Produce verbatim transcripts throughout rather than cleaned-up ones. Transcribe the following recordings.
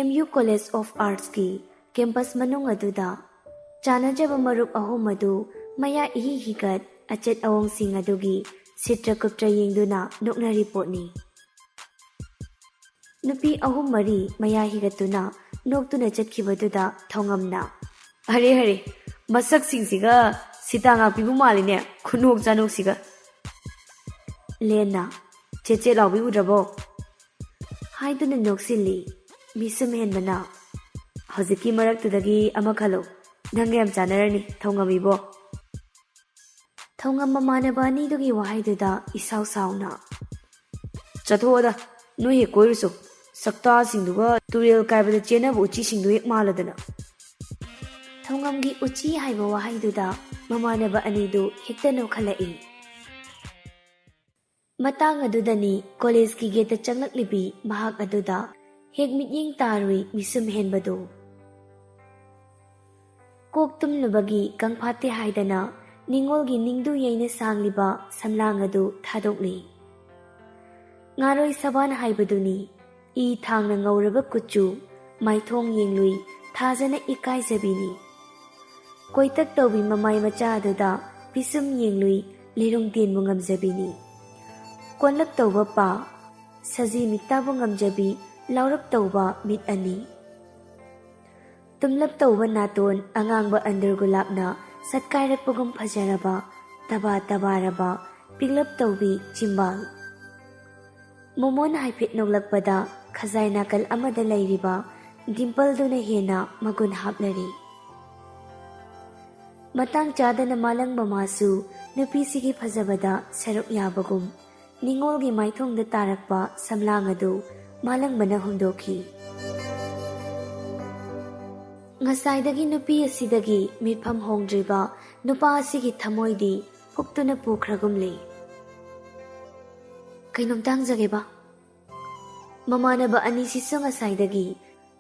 M U College of Artsꯀꯤ campus ꯃꯅꯨꯡ ꯑꯗꯨꯗ ꯆꯥꯟꯅꯖꯕ ꯃꯔꯨꯞ ꯑꯍꯨꯝ ꯑꯗꯨ ꯃꯌꯥ ꯏꯍꯤ ꯍꯤꯒꯠ ꯑꯆꯦꯠ ꯑꯋꯣꯡꯁꯤꯡ ꯑꯗꯨꯒꯤ ꯁꯤꯠꯇ꯭ꯔ ꯀꯨꯞꯇ꯭ꯔ ꯌꯦꯡꯗꯨꯅ ꯅꯣꯛꯅꯔꯤ ꯄꯣꯠꯅꯤ꯫ ꯅꯨꯄꯤ ꯑꯍꯨꯝ ꯃꯔꯤ ꯃꯌꯥ ꯍꯤꯒꯠꯇꯨꯅ ꯅꯣꯛꯇꯨꯅ ꯆꯠꯈꯤꯕꯗꯨꯗ ꯊꯧꯉꯝꯅ, "ꯑꯔꯦ ꯑꯔꯦ, ꯃꯁꯛꯁꯤꯡꯁꯤꯒ ꯁꯤꯇꯥ ꯉꯥꯛꯄꯤꯕꯨ ꯃꯥꯜꯂꯤꯅꯦ, ꯈꯨꯅꯣꯛ ꯆꯥꯅꯣꯛꯁꯤꯒ!" ꯂꯦꯟꯅ, "ꯆꯦꯠ ꯆꯦꯠ ꯂꯥꯎꯕꯤ ꯎꯗ꯭ꯔꯕꯣ?" ꯍꯥꯏꯗꯨꯅ ꯅꯣꯛꯁꯤꯜꯂꯤ꯫ ꯃꯤꯁꯨꯝ ꯍꯦꯟꯕꯅ, "ꯍꯧꯖꯤꯛꯀꯤ ꯃꯔꯛꯇꯨꯗꯒꯤ ꯑꯃ ꯈꯜꯂꯣ, ꯅꯪꯒ ꯌꯥꯝ ꯆꯥꯟꯅꯔꯅꯤ, ꯊꯧꯉꯝ ꯏꯕꯣ!" ꯊꯧꯉꯝ ꯃꯃꯥꯟꯅꯕ ꯑꯅꯤꯗꯨꯒꯤ ꯋꯥꯍꯩꯗꯨꯗ ꯏꯁꯥꯎ ꯁꯥꯎꯅ, "ꯆꯠꯊꯣꯛꯑꯣꯗ, ꯅꯣꯏ ꯍꯦꯛ ꯀꯣꯏꯔꯨꯆꯣ, ꯁꯛꯇꯥꯁꯤꯡꯗꯨꯒ ꯇꯨꯔꯦꯜ ꯀꯥꯏꯕꯗ ꯆꯦꯟꯅꯕ ꯎꯆꯤꯁꯤꯡꯗꯨ ꯍꯦꯛ ꯃꯥꯜꯂꯗꯅ!" ꯊꯧꯉꯝꯒꯤ ꯎꯆꯤ ꯍꯥꯏꯕ ꯋꯥꯍꯩꯗꯨꯗ ꯃꯃꯥꯟꯅꯕ ꯑꯅꯤꯗꯨ ꯍꯦꯛꯇ ꯅꯣꯛꯈꯠꯂꯛꯏ꯫ ꯃꯇꯥꯡ ꯑꯗꯨꯗꯅꯤ ꯀꯣꯂꯦꯖꯀꯤ ꯒꯦꯠꯇ ꯆꯪꯂꯛꯂꯤꯕꯤ ꯃꯍꯥꯛ ꯑꯗꯨꯗ ꯍꯦꯛ ꯃꯤꯠꯌꯦꯡ ꯇꯥꯔꯨꯏ ꯃꯤꯁꯨꯝ ꯍꯦꯟꯕꯗꯨ꯫ ꯀꯣꯛ ꯇꯨꯝꯂꯨꯕꯒꯤ ꯀꯪꯐꯥꯠꯇꯦ ꯍꯥꯏꯗꯅ ꯅꯤꯉꯣꯜꯒꯤ ꯅꯤꯡꯗꯨ ꯌꯩꯅ ꯁꯥꯡꯂꯤꯕ ꯁꯝꯂꯥꯡ ꯑꯗꯨ ꯊꯥꯗꯣꯛꯂꯤ꯫ ꯉꯥꯔꯣꯏ ꯁꯕꯥꯟ ꯍꯥꯏꯕꯗꯨꯅꯤ꯫ ꯏ ꯊꯥꯡꯅ ꯉꯧꯔꯕ ꯀꯨꯆꯨ, ꯃꯥꯏꯊꯣꯡ ꯌꯦꯡꯂꯨꯏ ꯊꯥꯖꯅ ꯏꯀꯥꯏꯖꯕꯤꯅꯤ꯫ ꯀꯣꯏꯇꯛ ꯇꯧꯕꯤ ꯃꯃꯥꯏ ꯃꯆꯥ ꯑꯗꯨꯗ ꯄꯤꯁꯨꯝ ꯌꯦꯡꯂꯨꯏ ꯂꯤꯔꯨꯡ ꯇꯦꯟꯕꯨ ꯉꯝꯖꯕꯤꯅꯤ꯫ ꯀꯣꯟꯂꯞ ꯇꯧꯕ ꯄꯥ, ꯁꯖꯤ ꯃꯤꯠꯇꯥꯕꯨ ꯉꯝꯖꯕꯤ ꯂꯥꯎꯔꯞ ꯇꯧꯕ ꯃꯤꯠ ꯑꯅꯤ꯫ ꯇꯨꯝꯂꯞ ꯇꯧꯕ ꯅꯥꯇꯣꯟ, ꯑꯉꯥꯡꯕ ꯑꯟꯗꯨꯔ ꯒꯨꯂꯥꯞꯅ ꯁꯠꯀꯥꯏꯔꯛꯄꯒꯨꯝ ꯐꯖꯔꯕ, ꯇꯕꯥ ꯇꯕꯥꯔꯕ, ꯄꯤꯛꯂꯞ ꯇꯧꯕꯤ ꯆꯤꯝꯕꯥꯜ꯫ ꯃꯣꯃꯣꯟ ꯍꯥꯏꯐꯦꯠ ꯅꯣꯛꯂꯛꯄꯗ ꯈꯖꯥꯏ ꯅꯥꯀꯜ ꯑꯃꯗ ꯂꯩꯔꯤꯕ ꯗꯤꯝꯄꯜꯗꯨꯅ ꯍꯦꯟꯅ ꯃꯒꯨꯟ ꯍꯥꯞꯂꯔꯤ꯫ ꯃꯇꯥꯡ ꯆꯥꯗꯅ ꯃꯥꯂꯪꯕ ꯃꯥꯁꯨ ꯅꯨꯄꯤꯁꯤꯒꯤ ꯐꯖꯕꯗ ꯁꯔꯨꯛ ꯌꯥꯕꯒꯨꯝ ꯅꯤꯉꯣꯜꯒꯤ ꯃꯥꯏꯊꯣꯡꯗ ꯇꯥꯔꯛꯄ ꯁꯝꯂꯥꯡ ꯑꯗꯨ ꯃꯥꯂꯪꯕꯅ ꯍꯨꯝꯗꯣꯛꯈꯤ꯫ ꯉꯁꯥꯏꯗꯒꯤ ꯅꯨꯄꯤ ꯑꯁꯤꯗꯒꯤ ꯃꯤꯠꯐꯝ ꯍꯣꯡꯗ꯭ꯔꯤꯕ ꯅꯨꯄꯥ ꯑꯁꯤꯒꯤ ꯊꯃꯣꯏꯗꯤ ꯍꯨꯛꯇꯨꯅ ꯄꯨꯈ꯭ꯔꯒꯨꯝꯂꯦ꯫ "ꯀꯩꯅꯣꯝꯇ ꯍꯪꯖꯒꯦꯕ?" ꯃꯃꯥꯟꯅꯕ ꯑꯅꯤꯁꯤꯁꯨ ꯉꯁꯥꯏꯗꯒꯤ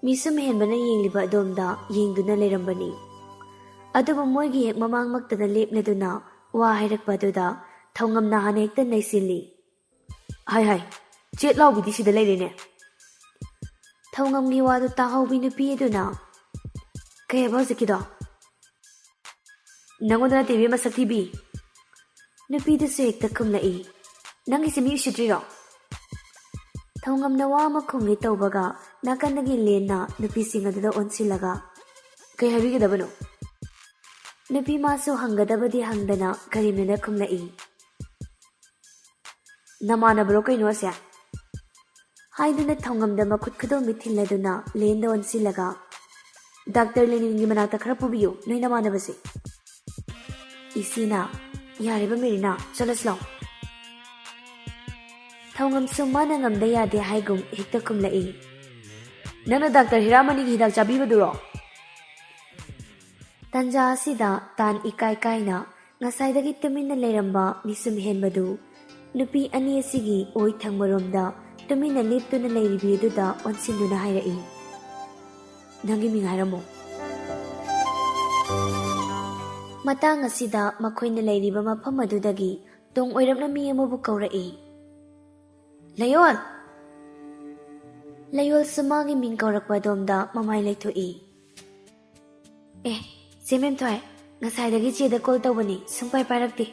ꯃꯤꯁꯨꯝ ꯍꯦꯟꯕꯅ ꯌꯦꯡꯂꯤꯕ ꯑꯗꯣꯝꯗ ꯌꯦꯡꯗꯨꯅ ꯂꯩꯔꯝꯕꯅꯤ꯫ ꯑꯗꯨꯕꯨ ꯃꯣꯏꯒꯤ ꯍꯦꯛ ꯃꯃꯥꯡꯃꯛꯇꯗ ꯂꯦꯞꯂꯗꯨꯅ ꯋꯥ ꯍꯥꯏꯔꯛꯄ ꯑꯗꯨꯗ ꯊꯧꯉꯝꯅ ꯍꯥꯟꯅ ꯍꯦꯛꯇ ꯅꯩꯁꯤꯜꯂꯤ꯫ "ꯍꯥꯏ ꯍꯥꯏ, ꯆꯦꯠ ꯂꯥꯎꯕꯤꯗꯤ ꯁꯤꯗ ꯂꯩꯔꯦꯅꯦ!" ꯊꯧꯉꯝꯒꯤ ꯋꯥꯗꯨ ꯇꯥꯍꯧꯕꯤ ꯅꯨꯄꯤ ꯑꯗꯨꯅ, "ꯀꯩ ꯍꯥꯏꯕ ꯍꯧꯖꯤꯛꯀꯤꯗꯣ?" "ꯅꯪꯉꯣꯟꯗ ꯅꯠꯇꯦ ꯏꯕꯦꯝꯃ, ꯁꯛ ꯊꯤꯕꯤ!" ꯅꯨꯄꯤꯗꯨꯁꯨ ꯍꯦꯛꯇ ꯈꯨꯝꯂꯛꯏ, "ꯅꯪꯒꯤꯁꯦ ꯃꯤ ꯎꯁꯤꯠꯇ꯭ꯔꯤꯔꯣ?" ꯊꯧꯉꯝꯅ ꯋꯥ ꯑꯃ ꯈꯨꯝꯒꯦ ꯇꯧꯕꯒ, ꯅꯥꯀꯟꯗꯒꯤ ꯂꯦꯟꯅ ꯅꯨꯄꯤꯁꯤꯡ ꯑꯗꯨꯗ ꯑꯣꯟꯁꯤꯜꯂꯒ, "ꯀꯩ ꯍꯥꯏꯕꯤꯒꯗꯕꯅꯣ?" ꯅꯨꯄꯤ ꯃꯥꯁꯨ ꯍꯪꯒꯗꯕꯗꯤ ꯍꯪꯗꯅ ꯀꯔꯤꯝꯅꯗ ꯈꯨꯝꯂꯛꯏ꯫ "ꯅꯃꯥꯟꯅꯕꯔꯣ ꯀꯩꯅꯣ ꯑꯁꯦ?" ꯍꯥꯏꯗꯨꯅ ꯊꯧꯉꯝꯗ ꯃꯈꯨꯠ ꯈꯨꯗꯣꯝꯕꯤ ꯊꯤꯜꯂꯗꯨꯅ ꯂꯦꯟꯗ ꯑꯣꯟꯁꯤꯜꯂꯒ, "ꯗꯥꯛꯇꯔ ꯂꯦꯅꯤꯟꯒꯤ ꯃꯅꯥꯛꯇ ꯈꯔ ꯄꯨꯕꯤꯌꯨ, ꯅꯣꯏ ꯅꯃꯥꯟꯅꯕꯁꯦ꯫" ꯏꯁꯤꯅ, "ꯌꯥꯔꯦꯕ ꯃꯦꯔꯤꯅꯥ, ꯆꯠꯂꯁꯤ ꯂꯥꯎ꯫" ꯊꯧꯉꯝꯁꯨ ꯃꯥꯅ ꯉꯝꯗ ꯌꯥꯗꯦ ꯍꯥꯏꯒꯨꯝ ꯍꯦꯛꯇ ꯈꯨꯝꯂꯛꯏ, "ꯅꯪꯅ ꯗꯥꯛꯇꯔ ꯍꯤꯔꯥꯃꯅꯤꯒꯤ ꯍꯤꯗꯥꯛ ꯆꯥꯕꯤꯕꯗꯨꯔꯣ?" ꯇꯟꯖꯥ ꯑꯁꯤꯗ ꯇꯥꯟ ꯏꯀꯥꯏ ꯀꯥꯏꯅ ꯉꯁꯥꯏꯗꯒꯤ ꯇꯨꯃꯤꯟꯅ ꯂꯩꯔꯝꯕ ꯃꯤꯁꯨꯝ ꯍꯦꯟꯕꯗꯨ ꯅꯨꯄꯤ ꯑꯅꯤ ꯑꯁꯤꯒꯤ ꯑꯣꯏ ꯊꯪꯕꯔꯣꯝꯗ ꯇꯨꯃꯤꯟꯅ ꯂꯦꯞꯇꯨꯅ ꯂꯩꯔꯤꯕꯤ ꯑꯗꯨꯗ ꯑꯣꯟꯁꯤꯟꯗꯨꯅ ꯍꯥꯏꯔꯛꯏ, "ꯅꯪꯒꯤ ꯃꯤꯡ ꯍꯥꯏꯔꯝꯃꯣ꯫" ꯃꯇꯥꯡ ꯑꯁꯤꯗ ꯃꯈꯣꯏꯅ ꯂꯩꯔꯤꯕ ꯃꯐꯝ ꯑꯗꯨꯗꯒꯤ ꯇꯨꯡ ꯑꯣꯏꯔꯞꯅ ꯃꯤ ꯑꯃꯕꯨ ꯀꯧꯔꯛꯏ, "ꯂꯩꯌꯣꯜ!" ꯂꯩꯌꯣꯜꯁꯨ ꯃꯥꯒꯤ ꯃꯤꯡ ꯀꯧꯔꯛꯄ ꯑꯗꯣꯝꯗ ꯃꯃꯥꯏ ꯂꯩꯊꯣꯛꯏ꯫ "ꯑꯦ, ꯆꯦ ꯃꯦꯝꯊꯣꯏ, ꯉꯁꯥꯏꯗꯒꯤ ꯆꯦꯗ ꯀꯣꯜ ꯇꯧꯕꯅꯤ, ꯁꯨꯡꯄꯥꯏ ꯄꯥꯏꯔꯛꯇꯦ꯫"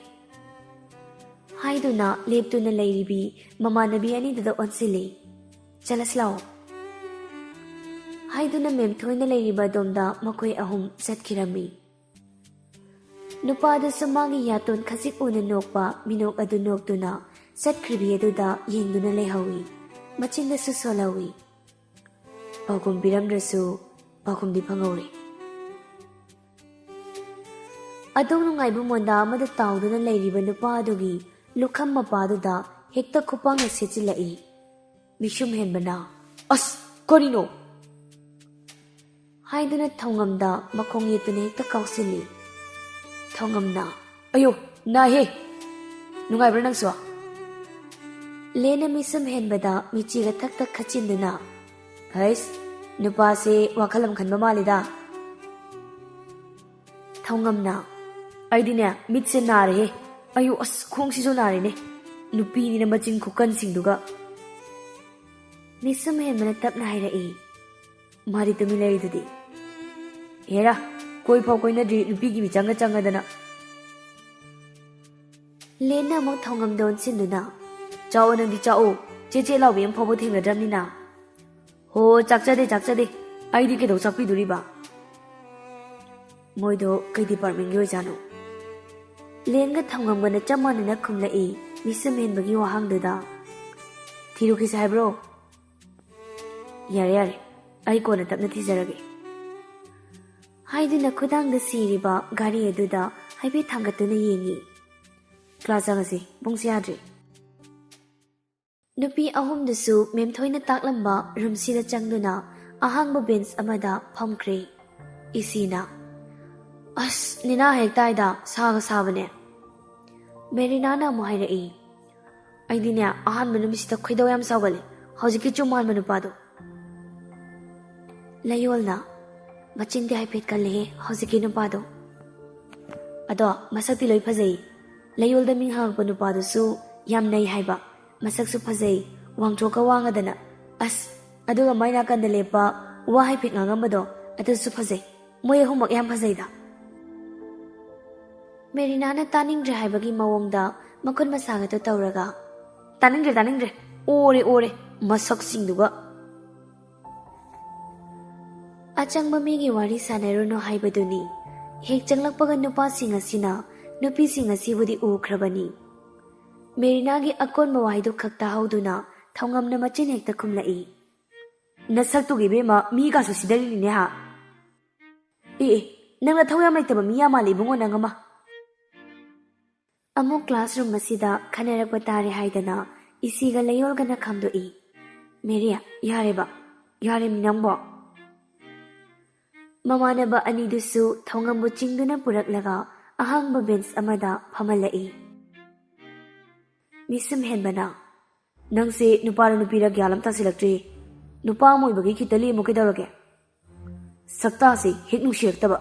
ꯍꯥꯏꯗꯨꯅ ꯂꯦꯞꯇꯨꯅ ꯂꯩꯔꯤꯕꯤ ꯃꯃꯥꯟꯅꯕꯤ ꯑꯅꯤꯗꯨꯗ ꯑꯣꯟꯁꯤꯜꯂꯤ꯫ "ꯆꯠꯂꯁꯤ ꯂꯥꯛꯑꯣ꯫" ꯍꯥꯏꯗꯨꯅ ꯃꯦꯝꯊꯣꯏꯅ ꯂꯩꯔꯤꯕ ꯑꯗꯣꯝꯗ ꯃꯈꯣꯏ ꯑꯍꯨꯝ ꯆꯠꯈꯤꯔꯝꯃꯤ꯫ ꯅꯨꯄꯥꯗꯨꯁꯨ ꯃꯥꯒꯤ ꯌꯥꯇꯣꯟ ꯈꯖꯤꯛ ꯎꯅ ꯅꯣꯛꯄ ꯃꯤꯅꯣꯛ ꯑꯗꯨ ꯅꯣꯛꯇꯨꯅ ꯆꯠꯈ꯭ꯔꯤꯕꯤ ꯑꯗꯨꯗ ꯌꯦꯡꯗꯨꯅ ꯂꯩꯍꯧꯏ꯫ ꯃꯆꯤꯟꯗꯁꯨ ꯁꯣꯜꯍꯧꯏ꯫ ꯄꯥꯎꯈꯨꯝ ꯄꯤꯔꯝꯗ꯭ꯔꯁꯨ ꯄꯥꯎꯈꯨꯝꯗꯤ ꯐꯪꯍꯧꯔꯦ꯫ ꯑꯗꯣꯝ ꯅꯨꯡꯉꯥꯏꯕ ꯃꯣꯟꯗꯥ ꯑꯃꯗ ꯇꯥꯎꯗꯨꯅ ꯂꯩꯔꯤꯕ ꯅꯨꯄꯥ ꯑꯗꯨꯒꯤ ꯂꯨꯈꯝ ꯃꯄꯥꯗꯨꯗ ꯍꯦꯛꯇ ꯈꯨꯄꯥꯛꯅ ꯁꯦꯠꯆꯤꯜꯂꯛꯏ꯫ ꯃꯤꯁꯨꯝ ꯍꯦꯟꯕꯅ, "ꯑꯁ, ꯀꯔꯤꯅꯣ?" ꯍꯥꯏꯗꯨꯅ ꯊꯧꯉꯝꯗ ꯃꯈꯣꯡ ꯌꯦꯠꯇꯨꯅ ꯍꯦꯛꯇ ꯀꯥꯎꯁꯤꯜꯂꯤ꯫ ꯊꯧꯉꯝꯅ, "ꯑꯌꯣ, ꯅꯥꯏꯍꯦ! ꯅꯨꯡꯉꯥꯏꯕ꯭ꯔꯥ ꯅꯪꯁꯨ?" ꯂꯦꯟꯅ ꯃꯤꯁꯨꯝ ꯍꯦꯟꯕꯗ ꯃꯤꯆꯤꯒ ꯊꯛ ꯊꯛ ꯈꯠꯆꯤꯟꯗꯨꯅ, "ꯍꯩꯁ, ꯅꯨꯄꯥꯁꯦ ꯋꯥꯈꯜ ꯑꯃ ꯈꯟꯕ ꯃꯥꯜꯂꯤꯗ꯫" ꯊꯧꯉꯝꯅ, "ꯑꯩꯗꯤꯅꯦ, ꯃꯤꯠꯁꯦ ꯅꯥꯔꯦꯍꯦ꯫ ꯑꯌꯨ, ꯑꯁ, ꯈꯣꯡꯁꯤꯁꯨ ꯅꯥꯔꯦꯅꯦ꯫ ꯅꯨꯄꯤꯅꯤꯅ ꯃꯆꯤꯟ ꯈꯨꯀꯟꯁꯤꯡꯗꯨꯒ꯫" ꯃꯤꯁꯨꯝ ꯍꯦꯟꯕꯅ ꯇꯞꯅ ꯍꯥꯏꯔꯛꯏ꯫ ꯃꯥꯗꯤ ꯇꯨꯃꯤꯟ ꯂꯩꯔꯤꯗꯨꯗꯤ꯫ ꯍꯦꯔꯥ, ꯀꯣꯏ ꯐꯥꯎ ꯀꯣꯏꯅꯗ꯭ꯔꯤ ꯅꯨꯄꯤꯒꯤ ꯃꯤꯆꯪꯒ ꯆꯪꯉꯗꯅ꯫ ꯂꯦꯟꯅ ꯑꯃꯨꯛ ꯊꯧꯉꯝꯗ ꯑꯣꯟꯁꯤꯟꯗꯨꯅ, "ꯆꯥꯛꯑꯣ ꯅꯪꯗꯤ ꯆꯥꯛꯑꯣ, ꯆꯦ ꯆꯦ ꯂꯥꯎꯕꯤ ꯑꯃ ꯐꯥꯎꯕ ꯊꯦꯡꯅꯗ꯭ꯔꯕꯅꯤꯅ"꯫ "ꯍꯣ, ꯆꯥꯛꯆꯗꯦ, ꯆꯥꯛꯆꯗꯦ꯫ ꯑꯩꯗꯤ ꯀꯩꯗꯧ ꯆꯥꯛꯄꯤꯗꯣꯔꯤꯕ?" "ꯃꯣꯏꯗꯣ ꯀꯩ ꯗꯤꯄꯥꯔꯠꯃꯦꯟꯒꯤ ꯑꯣꯏꯖꯥꯠꯅꯣ?" ꯂꯦꯟꯒ ꯊꯧꯉꯝꯒꯅ ꯆꯞ ꯃꯥꯟꯅꯅ ꯈꯨꯝꯂꯛꯏ, ꯃꯤꯁꯨꯝ ꯍꯦꯟꯕꯒꯤ ꯋꯥꯍꯪꯗꯨꯗ꯫ "ꯊꯤꯔꯨꯈꯤꯁꯦ ꯍꯥꯏꯕ꯭ꯔꯣ?" "ꯌꯥꯔꯦ, ꯌꯥꯔꯦ, ꯑꯩ ꯀꯣꯟꯅ ꯇꯞꯅ ꯊꯤꯖꯔꯒꯦ" ꯍꯥꯏꯗꯨꯅ ꯈꯨꯗꯥꯡꯗ ꯁꯤꯔꯤꯕ ꯘꯔꯤ ꯑꯗꯨꯗ ꯍꯥꯏꯐꯦꯠ ꯊꯥꯡꯒꯠꯇꯨꯅ ꯌꯦꯡꯉꯤ꯫ "ꯀ꯭ꯂꯥꯁ ꯆꯪꯉꯁꯤ, ꯄꯨꯡꯁꯦ ꯌꯥꯗ꯭ꯔꯤ"꯫ ꯅꯨꯄꯤ ꯑꯍꯨꯝꯗꯨꯁꯨ ꯃꯦꯝꯊꯣꯏꯅ ꯇꯥꯛꯂꯝꯕ ꯔꯨꯝꯁꯤꯗ ꯆꯪꯗꯨꯅ ꯑꯍꯥꯡꯕ ꯕꯦꯟꯆ ꯑꯃꯗ ꯐꯝꯈ꯭ꯔꯦ꯫ ꯏꯁꯤꯅ, "ꯑꯁ, ꯅꯤꯅꯥ ꯍꯦꯛ ꯇꯥꯏꯗ, ꯁꯥꯒ ꯁꯥꯕꯅꯦ"꯫ ꯃꯦꯔꯤꯅꯥꯅ ꯑꯃꯨꯛ ꯍꯥꯏꯔꯛꯏ, "ꯑꯩꯗꯤꯅꯦ, ꯑꯍꯥꯟꯕ ꯅꯨꯃꯤꯠꯁꯤꯗ ꯈꯣꯏꯗꯧ ꯌꯥꯝ ꯁꯥꯎꯒꯜꯂꯤ꯫ ꯍꯧꯖꯤꯛꯀꯤ ꯆꯨꯝ ꯃꯥꯟꯕ ꯅꯨꯄꯥꯗꯣ"꯫ ꯂꯩꯌꯣꯜꯅ, "ꯃꯆꯤꯟꯗꯤ ꯍꯥꯏꯐꯦꯠ ꯀꯜꯂꯦꯍꯦ ꯍꯧꯖꯤꯛꯀꯤ ꯅꯨꯄꯥꯗꯣ꯫ ꯑꯗꯣ ꯃꯁꯛꯇꯤ ꯂꯣꯏ ꯐꯖꯩ꯫ ꯂꯩꯌꯣꯜꯗ ꯃꯤꯡ ꯍꯪꯉꯛꯄ ꯅꯨꯄꯥꯗꯨꯁꯨ ꯌꯥꯝ ꯅꯩ ꯍꯥꯏꯕ꯫ ꯃꯁꯛꯁꯨ ꯐꯖꯩ, ꯋꯥꯡꯊ꯭ꯔꯣꯛꯀ ꯋꯥꯡꯉꯗꯅ꯫ ꯑꯁ, ꯑꯗꯨꯒ ꯃꯥꯏ ꯅꯥꯀꯟꯗ ꯂꯦꯞꯄ ꯋꯥ ꯍꯥꯏꯐꯦꯠ ꯉꯥꯡꯉꯝꯕꯗꯣ, ꯑꯗꯨꯁꯨ ꯐꯖꯩ꯫ ꯃꯣꯏ ꯑꯍꯨꯝꯃꯛ ꯌꯥꯝ ꯐꯖꯩꯗ"꯫ ꯃꯦꯔꯤꯅꯥꯅ ꯇꯥꯅꯤꯡꯗ꯭ꯔꯦ ꯍꯥꯏꯕꯒꯤ ꯃꯑꯣꯡꯗ ꯃꯈꯨꯠ ꯃꯁꯥꯒꯗꯣ ꯇꯧꯔꯒ, "ꯇꯥꯅꯤꯡꯗ꯭ꯔꯦ, ꯇꯥꯅꯤꯡꯗ꯭ꯔꯦ꯫ ꯑꯣꯔꯦ, ꯑꯣꯔꯦ꯫ ꯃꯁꯛꯁꯤꯡꯗꯨꯒ"꯫ ꯑꯆꯪꯕ ꯃꯤꯒꯤ ꯋꯥꯔꯤ ꯁꯥꯟꯅꯔꯨꯅꯨ ꯍꯥꯏꯕꯗꯨꯅꯤ꯫ ꯍꯦꯛ ꯆꯪꯂꯛꯄꯒ ꯅꯨꯄꯥꯁꯤꯡ ꯑꯁꯤꯅ ꯅꯨꯄꯤꯁꯤꯡ ꯑꯁꯤꯕꯨꯗꯤ ꯎꯈ꯭ꯔꯕꯅꯤ꯫ ꯃꯦꯔꯤꯅꯥꯒꯤ ꯑꯀꯣꯟꯕ ꯋꯥꯍꯩꯗꯨ ꯈꯛ ꯇꯥꯍꯧꯗꯨꯅ ꯊꯧꯉꯝꯅ ꯃꯆꯤꯟ ꯍꯦꯛꯇ ꯈꯨꯝꯂꯛꯏ꯫ "ꯅꯁꯛꯇꯨꯒ ꯏꯕꯦꯝꯃ, ꯃꯤꯒꯥꯁꯨ ꯁꯤꯗꯔꯤꯅꯤꯅꯦ ꯍꯥ? ꯑꯦ, ꯑꯦ, ꯅꯪ ꯅꯊꯧ ꯌꯥꯝ ꯂꯩꯇꯕ ꯃꯤ ꯌꯥꯝ ꯃꯥꯜꯂꯦ ꯏꯕꯨꯡꯉꯣ ꯅꯪ ꯑꯃ"꯫ ꯑꯃꯨꯛ ꯀ꯭ꯂꯥꯁꯔꯨꯝ ꯑꯁꯤꯗ ꯈꯟꯅꯔꯛꯄ ꯇꯥꯔꯦ ꯍꯥꯏꯗꯅ ꯏꯁꯤꯒ ꯂꯩꯌꯣꯜꯒꯅ ꯈꯥꯝꯗꯣꯛꯏ꯫ "ꯃꯦꯔꯤ, ꯌꯥꯔꯦꯕ, ꯌꯥꯔꯦꯃꯤ ꯅꯪꯕꯣ"꯫ ꯃꯃꯥꯟꯅꯕ ꯑꯅꯤꯗꯨꯁꯨ ꯊꯧꯉꯝꯕꯨ ꯆꯤꯡꯗꯨꯅ ꯄꯨꯔꯛꯂꯒ ꯑꯍꯥꯡꯕ ꯕꯦꯟꯆ ꯑꯃꯗ ꯐꯝꯍꯜꯂꯛꯏ꯫ ꯃꯤꯁꯨꯝ ꯍꯦꯟꯕꯅ, "ꯅꯪꯁꯦ ꯅꯨꯄꯥꯔ ꯅꯨꯄꯤꯔ ꯒ꯭ꯌꯥꯟ ꯑꯃ ꯇꯥꯁꯤꯜꯂꯛꯇ꯭ꯔꯤ꯫ ꯅꯨꯄꯥ ꯑꯃ ꯑꯣꯏꯕꯒꯤ ꯈꯤꯇ ꯂꯦꯝꯃꯨ ꯀꯩꯗꯧꯔꯒꯦ? ꯁꯛꯇꯥꯁꯦ ꯍꯦꯛ ꯅꯨꯡꯁꯤꯔꯛꯇꯕ"꯫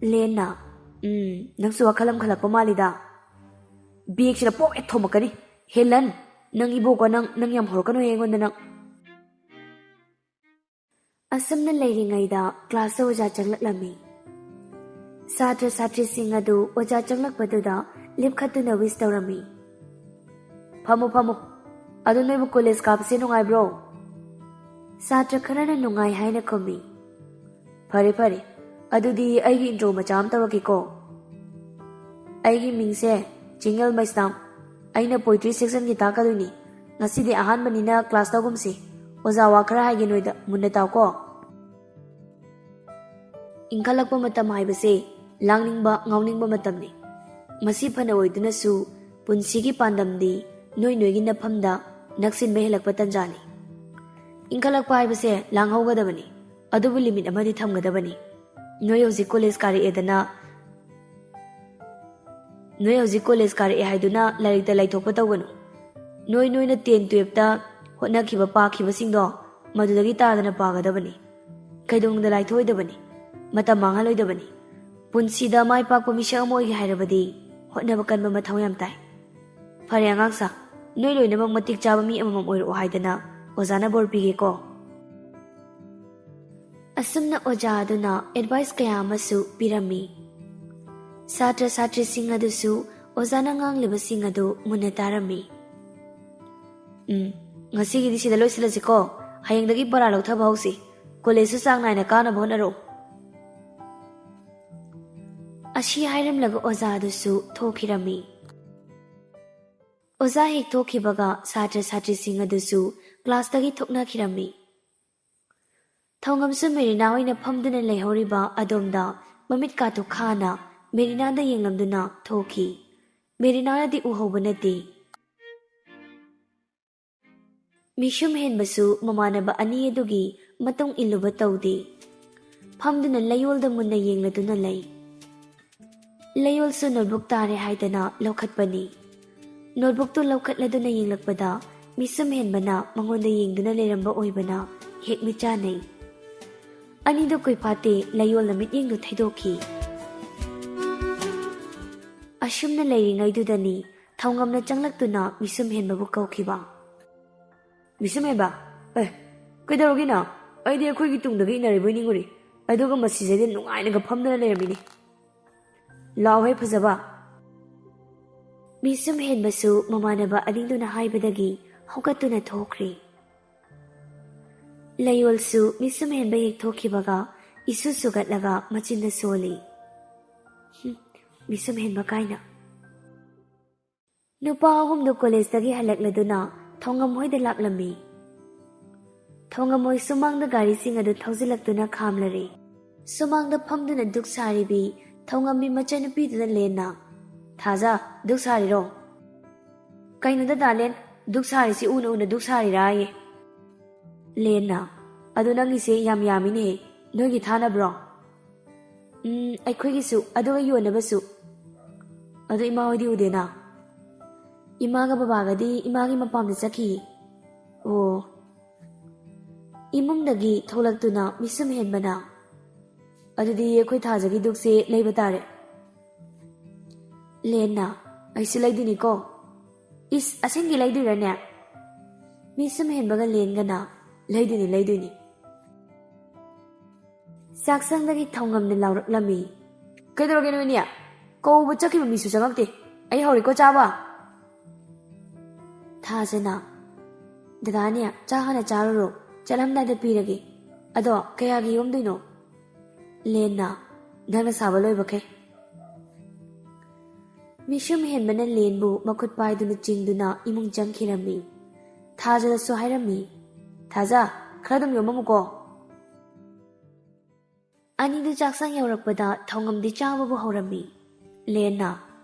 ꯂꯦꯟꯅ, "ꯎꯝ, ꯅꯪꯁꯨ ꯋꯥꯈꯜ ꯑꯃ ꯈꯜꯂꯛꯄ ꯃꯥꯜꯂꯤꯗ꯫ ꯕꯦꯒꯁꯤꯗ ꯄꯣꯛ ꯍꯦꯛ ꯊꯣꯝꯃꯛꯀꯅꯤ꯫ ꯍꯦꯂꯟ, ꯅꯪ ꯏꯕꯣꯛꯀ ꯅꯪ, ꯅꯪ ꯌꯥꯝ ꯍꯧꯔꯛꯀꯅꯨꯍꯦ ꯑꯩꯉꯣꯟꯗ ꯅꯪ꯫ ꯑꯁꯨꯝꯅ ꯂꯩꯔꯤꯉꯩꯗ ꯀ꯭ꯂꯥꯁꯇ ꯑꯣꯖꯥ ꯆꯪꯂꯛꯂꯝꯃꯤ꯫ ꯁꯥꯇ꯭ꯔ ꯁꯥꯇ꯭ꯔꯤꯁꯤꯡ ꯑꯗꯨ ꯑꯣꯖꯥ ꯆꯪꯂꯛꯄꯗꯨꯗ ꯂꯦꯞꯈꯠꯇꯨꯅ ꯋꯤꯁ ꯇꯧꯔꯝꯃꯤ꯫ "ꯐꯝꯃꯨ, ꯐꯝꯃꯨ꯫ ꯑꯗꯨ ꯅꯣꯏꯕꯨ ꯀꯣꯂꯦꯖ ꯀꯥꯕꯁꯦ ꯅꯨꯡꯉꯥꯏꯕ꯭ꯔꯣ?" ꯁꯥꯇ꯭ꯔ ꯈꯔꯅ ꯅꯨꯡꯉꯥꯏ ꯍꯥꯏꯅ ꯈꯨꯝꯃꯤ꯫ "ꯐꯔꯦ, ꯐꯔꯦ꯫ ꯑꯗꯨꯗꯤ ꯑꯩꯒꯤ ꯏꯟꯇ꯭ꯔꯣ ꯃꯆꯥ ꯑꯃ ꯇꯧꯔꯛꯀꯦꯀꯣ꯫ ꯑꯩꯒꯤ ꯃꯤꯡꯁꯦ ꯆꯤꯡꯉꯦꯜ ꯃꯩꯁꯅꯥꯝ꯫ ꯑꯩꯅ ꯄꯣꯏꯇ꯭ꯔꯤ ꯁꯦꯛꯁꯟꯒꯤ ꯇꯥꯛꯀꯗꯣꯏꯅꯤ꯫ ꯉꯁꯤꯗꯤ ꯑꯍꯥꯟꯕꯅꯤꯅ ꯀ꯭ꯂꯥꯁ ꯇꯧꯒꯨꯝꯁꯤ꯫ ꯑꯣꯖꯥ ꯋꯥ ꯈꯔ ꯍꯥꯏꯒꯦ ꯅꯣꯏꯗ, ꯃꯨꯟꯅ ꯇꯥꯎꯀꯣ꯫" ꯏꯟꯈꯠꯂꯛꯄ ꯃꯇꯝ ꯍꯥꯏꯕꯁꯦ ꯂꯥꯡꯅꯤꯡꯕ, ꯉꯥꯎꯅꯤꯡꯕ ꯃꯇꯝꯅꯤ꯫ ꯃꯁꯤ ꯐꯅ ꯑꯣꯏꯗꯨꯅꯁꯨ ꯄꯨꯟꯁꯤꯒꯤ ꯄꯥꯟꯗꯝꯗꯤ ꯅꯣꯏ ꯅꯣꯏꯒꯤ ꯅꯐꯝꯗ ꯅꯛꯁꯤꯟꯕ ꯍꯦꯜꯂꯛꯄ ꯇꯟꯖꯥꯅꯤ꯫ ꯏꯟꯈꯠꯂꯛꯄ ꯍꯥꯏꯕꯁꯦ ꯂꯥꯡꯍꯧꯒꯗꯕꯅꯤ, ꯑꯗꯨꯕꯨ ꯂꯤꯃꯤꯠ ꯑꯃꯗꯤ ꯊꯝꯒꯗꯕꯅꯤ꯫ ꯅꯣꯏ ꯍꯧꯖꯤꯛ ꯀꯣꯂꯦꯖ ꯀꯥꯔꯛꯑꯦꯗꯅ, ꯅꯣꯏ ꯍꯧꯖꯤꯛ ꯀꯣꯂꯦꯖ ꯀꯥꯔꯛꯑꯦ ꯍꯥꯏꯗꯨꯅ ꯂꯥꯏꯔꯤꯛꯇ ꯂꯥꯏꯊꯣꯛꯄ ꯇꯧꯒꯅꯨ꯫ ꯅꯣꯏ ꯅꯣꯏꯅ ꯇꯦꯟ ꯇꯨꯌꯦꯜꯞꯇ ꯍꯣꯠꯅꯈꯤꯕ, ꯄꯥꯈꯤꯕꯁꯤꯡꯗꯣ ꯃꯗꯨꯗꯒꯤ ꯇꯥꯗꯅ ꯄꯥꯒꯗꯕꯅꯤ꯫ ꯀꯩꯗꯧꯅꯨꯡꯗ ꯂꯥꯏꯊꯣꯛꯑꯣꯏꯗꯕꯅꯤ꯫ ꯃꯇꯝ ꯃꯥꯡꯍꯜꯂꯣꯏꯗꯕꯅꯤ꯫ ꯄꯨꯟꯁꯤꯗ ꯃꯥꯏ ꯄꯥꯛꯄ ꯃꯤꯁꯛ ꯑꯃ ꯑꯣꯏꯒꯦ ꯍꯥꯏꯔꯕꯗꯤ ꯍꯣꯠꯅꯕ ꯀꯟꯕ ꯃꯊꯧ ꯌꯥꯝ ꯇꯥꯏ꯫ ꯐꯔꯦ ꯑꯉꯥꯡꯁꯥ, ꯅꯣꯏ ꯂꯣꯏꯅꯃꯛ ꯃꯇꯤꯛ ꯆꯥꯕ ꯃꯤ ꯑꯃꯃꯝ ꯑꯣꯏꯔꯛꯑꯣ ꯍꯥꯏꯗꯅ ꯑꯣꯖꯥꯅ ꯕꯣꯔ ꯄꯤꯒꯦꯀꯣ꯫ ꯑꯁꯨꯝꯅ ꯑꯣꯖꯥ ꯑꯗꯨꯅ ꯑꯦꯗꯚꯥꯏꯁ ꯀꯌꯥ ꯑꯃꯁꯨ ꯄꯤꯔꯝꯃꯤ꯫ ꯁꯥꯇ꯭ꯔ ꯁꯥꯇ꯭ꯔꯤꯁꯤꯡ ꯑꯗꯨꯁꯨ ꯑꯣꯖꯥꯅ ꯉꯥꯡꯂꯤꯕꯁꯤꯡ ꯑꯗꯨ ꯃꯨꯟꯅ ꯇꯥꯔꯝꯃꯤ꯫ "ꯎꯝ, ꯉꯁꯤꯒꯤꯗꯤ ꯁꯤꯗ ꯂꯣꯏꯁꯤꯜꯂꯁꯤꯀꯣ꯫ ꯍꯌꯦꯡꯗꯒꯤ ꯄꯔꯥ ꯂꯧꯊꯕ ꯍꯧꯁꯤ꯫ ꯀꯣꯂꯦꯖꯁꯨ ꯆꯥꯡ ꯅꯥꯏꯅ ꯀꯥꯅꯕ ꯍꯣꯠꯅꯔꯣ꯫" ꯑꯁꯤ ꯍꯥꯏꯔꯝꯂꯒ ꯑꯣꯖꯥ ꯑꯗꯨꯁꯨ ꯊꯣꯛꯈꯤꯔꯝꯃꯤ꯫ ꯑꯣꯖꯥ ꯍꯦꯛ ꯊꯣꯛꯈꯤꯕꯒ ꯁꯥꯇ꯭ꯔ ꯁꯥꯇ꯭ꯔꯤꯁꯤꯡ ꯑꯗꯨꯁꯨ ꯀ꯭ꯂꯥꯁꯇꯒꯤ ꯊꯣꯛꯅꯈꯤꯔꯝꯃꯤ꯫ ꯊꯧꯉꯝꯁꯨ ꯃꯦꯔꯤꯅꯥ ꯑꯣꯏꯅ ꯐꯝꯗꯨꯅ ꯂꯩꯍꯧꯔꯤꯕ ꯑꯗꯣꯝꯗ ꯃꯃꯤꯠ ꯀꯥꯊꯣꯛ ꯈꯥꯅ ꯃꯦꯔꯤꯅꯥꯗ ꯌꯦꯡꯂꯝꯗꯨꯅ ꯊꯣꯛꯈꯤ꯫ ꯃꯦꯔꯤꯅꯥꯅꯗꯤ ꯎꯍꯧꯕ ꯅꯠꯇꯦ꯫ ꯃꯤꯁꯨꯝ ꯍꯦꯟꯕꯁꯨ ꯃꯃꯥꯟꯅꯕ ꯑꯅꯤ ꯑꯗꯨꯒꯤ ꯃꯇꯨꯡ ꯏꯜꯂꯨꯕ ꯇꯧꯗꯦ꯫ ꯐꯝꯗꯨꯅ ꯂꯩꯌꯣꯜꯗ ꯃꯨꯟꯅ ꯌꯦꯡꯂꯗꯨꯅ ꯂꯩ꯫ ꯂꯩꯌꯣꯜꯁꯨ ꯅꯣꯠꯕꯨꯛ ꯇꯥꯔꯦ ꯍꯥꯏꯗꯅ ꯂꯧꯈꯠꯄꯅꯤ꯫ ꯅꯣꯠꯕꯨꯛꯇꯨ ꯂꯧꯈꯠꯂꯗꯨꯅ ꯌꯦꯡꯂꯛꯄꯗ ꯃꯤꯁꯨꯝ ꯍꯦꯟꯕꯅ ꯃꯉꯣꯟꯗ ꯌꯦꯡꯗꯨꯅ ꯂꯩꯔꯝꯕ ꯑꯣꯏꯕꯅ ꯍꯦꯛ ꯃꯤꯠ ꯆꯥꯅꯩ꯫ ꯑꯅꯤꯗꯨ ꯀꯨꯏꯐꯥꯠꯇꯦ ꯂꯩꯌꯣꯜꯅ ꯃꯤꯠꯌꯦꯡꯗꯨ ꯊꯩꯗꯣꯛꯈꯤ꯫ ꯑꯁꯨꯝꯅ ꯂꯩꯔꯤꯉꯩꯗꯨꯗꯅꯤ ꯊꯧꯉꯝꯅ ꯆꯪꯂꯛꯇꯨꯅ ꯃꯤꯁꯨꯝ ꯍꯦꯟꯕꯕꯨ ꯀꯧꯈꯤꯕ꯫ "ꯃꯤꯁꯨꯝ ꯍꯦꯟꯕ, ꯑꯦ, ꯀꯩꯗꯧꯔꯒꯦ ꯅꯪ? ꯑꯩꯗꯤ ꯑꯩꯈꯣꯏꯒꯤ ꯇꯨꯡꯗꯒꯤ ꯏꯟꯅꯔꯤꯕꯣꯏ ꯅꯤꯡꯉꯨꯔꯤ꯫ ꯑꯗꯨꯒ ꯃꯁꯤꯗꯗꯤ ꯅꯨꯡꯉꯥꯏꯅꯒ ꯐꯝꯗꯨꯅ ꯂꯩꯔꯝꯃꯤꯅꯤ꯫ ꯂꯥꯎꯍꯦ ꯐꯖꯕ!" ꯃꯤꯁꯨꯝ ꯍꯦꯟꯕꯁꯨ ꯃꯃꯥꯟꯅꯕ ꯑꯅꯤꯗꯨꯅ ꯍꯥꯏꯕꯗꯒꯤ ꯍꯧꯒꯠꯇꯨꯅ ꯊꯣꯛꯈ꯭ꯔꯦ꯫ ꯂꯩꯌꯣꯜꯁꯨ ꯃꯤꯁꯨꯝ ꯍꯦꯟꯕ ꯌꯦꯛꯊꯣꯛꯈꯤꯕꯒ ꯏꯁꯨ ꯁꯨꯒꯠꯂꯒ ꯃꯆꯤꯟꯗ ꯁꯣꯜꯂꯤ꯫ "ꯍꯨꯝ, ꯃꯤꯁꯨꯝ ꯍꯦꯟꯕ ꯀꯥꯏꯅ!" ꯅꯨꯄꯥ ꯑꯍꯨꯝꯗꯨ ꯀꯣꯂꯦꯖꯇꯒꯤ ꯍꯜꯂꯛꯂꯗꯨꯅ ꯊꯧꯉꯝ ꯍꯣꯏꯗ ꯂꯥꯛꯂꯝꯃꯤ꯫ ꯊꯧꯉꯝ ꯍꯣꯏ ꯁꯨꯃꯥꯡꯗ ꯒꯥꯔꯤꯁꯤꯡ ꯑꯗꯨ ꯊꯧꯖꯤꯜꯂꯛꯇꯨꯅ ꯈꯥꯝꯂꯔꯦ꯫ ꯁꯨꯃꯥꯡꯗ ꯐꯝꯗꯨꯅ ꯗꯨꯛ ꯁꯥꯔꯤꯕꯤ ꯊꯧꯉꯝꯕꯤ ꯃꯆꯟꯅꯨꯄꯤꯗꯨꯅ ꯂꯦꯟꯅ, "ꯊꯥꯖ, ꯗꯨꯛ ꯁꯥꯔꯤꯔꯣ?" "ꯀꯩꯅꯣꯗ ꯗꯥꯂꯦꯟ, ꯗꯨꯛ ꯁꯥꯔꯤꯁꯤ ꯎꯅ ꯎꯅ ꯗꯨꯛ ꯁꯥꯔꯤꯔꯥꯌꯦ?" ꯂꯦꯟꯅ, "ꯑꯗꯣ ꯅꯪꯒꯤꯁꯦ ꯌꯥꯝ ꯌꯥꯝꯃꯤꯅꯦ, ꯅꯣꯏꯒꯤ ꯊꯥꯅꯕ꯭ꯔꯣ?" "ꯎꯝ, ꯑꯩꯈꯣꯏꯒꯤꯁꯨ, ꯑꯗꯨꯒ ꯌꯣꯟꯅꯕꯁꯨ꯫" "ꯑꯗꯣ ꯏꯃꯥ ꯍꯣꯏꯗꯤ ꯎꯗꯦꯅ?" "ꯏꯃꯥꯒ ꯕꯕꯥꯒꯗꯤ ꯏꯃꯥꯒꯤ ꯃꯄꯥꯝꯗ ꯆꯠꯈꯤꯌꯦ꯫" "ꯑꯣ꯫" ꯏꯃꯨꯡꯗꯒꯤ ꯊꯣꯛꯂꯛꯇꯨꯅ ꯃꯤꯁꯨꯝ ꯍꯦꯟꯕꯅ, "ꯑꯗꯨꯗꯤ ꯑꯩꯈꯣꯏ ꯊꯥꯖꯒꯤ ꯗꯨꯛꯁꯦ ꯂꯩꯕ ꯇꯥꯔꯦ꯫" ꯂꯦꯟꯅ, "ꯑꯩꯁꯨ ꯂꯩꯗꯣꯏꯅꯤꯀꯣ꯫" "ꯏꯁ, ꯑꯁꯦꯡꯒꯤ ꯂꯩꯗꯣꯏꯔꯅꯦ?" ꯃꯤꯁꯨꯝ ꯍꯦꯟꯕꯒ ꯂꯦꯟꯒꯅ, "ꯂꯩꯗꯣꯏꯅꯤ, ꯂꯩꯗꯣꯏꯅꯤ꯫" ꯆꯥꯛꯁꯪꯗꯒꯤ ꯊꯧꯉꯝꯅ ꯂꯥꯎꯔꯛꯂꯝꯃꯤ꯫ "ꯀꯩꯗꯧꯔꯒꯦ ꯅꯣꯏꯅꯤ? ꯀꯧꯕ ꯆꯠꯈꯤꯕ ꯃꯤꯁꯨ ꯆꯪꯉꯛꯇꯦ꯫ ꯑꯩ ꯍꯧꯔꯦꯀꯣ ꯆꯥꯕ꯫" ꯊꯥꯖꯅ, "ꯗꯗꯥꯅꯦ, ꯆꯥ ꯍꯥꯟꯅ ꯆꯥꯔꯨꯔꯣ, ꯆꯠꯂꯝꯗꯥꯏꯗ ꯄꯤꯔꯒꯦ꯫ ꯑꯗꯣ ꯀꯌꯥꯒꯤ ꯌꯣꯝꯗꯣꯏꯅꯣ?" ꯂꯦꯟꯅ, "ꯅꯪꯅ ꯁꯥꯕ ꯂꯣꯏꯕꯈꯩ꯫" ꯃꯤꯁꯨꯝ ꯍꯦꯟꯕꯅ ꯂꯦꯟꯕꯨ ꯃꯈꯨꯠ ꯄꯥꯏꯗꯨꯅ ꯆꯤꯡꯗꯨꯅ ꯏꯃꯨꯡ ꯆꯪꯈꯤꯔꯝꯃꯤ꯫ ꯊꯥꯖꯗꯁꯨ ꯍꯥꯏꯔꯝꯃꯤ, "ꯊꯥꯖ, ꯈꯔ ꯑꯗꯨꯝ ꯌꯣꯝꯃꯝꯃꯨꯀꯣ꯫" ꯑꯅꯤꯗꯨ ꯆꯥꯛꯁꯪ ꯌꯧꯔꯛꯄꯗ ꯊꯧꯉꯝꯗꯤ ꯆꯥꯕꯕꯨ ꯍꯧꯔꯝꯃꯤ꯫ ꯂꯦꯟꯅ,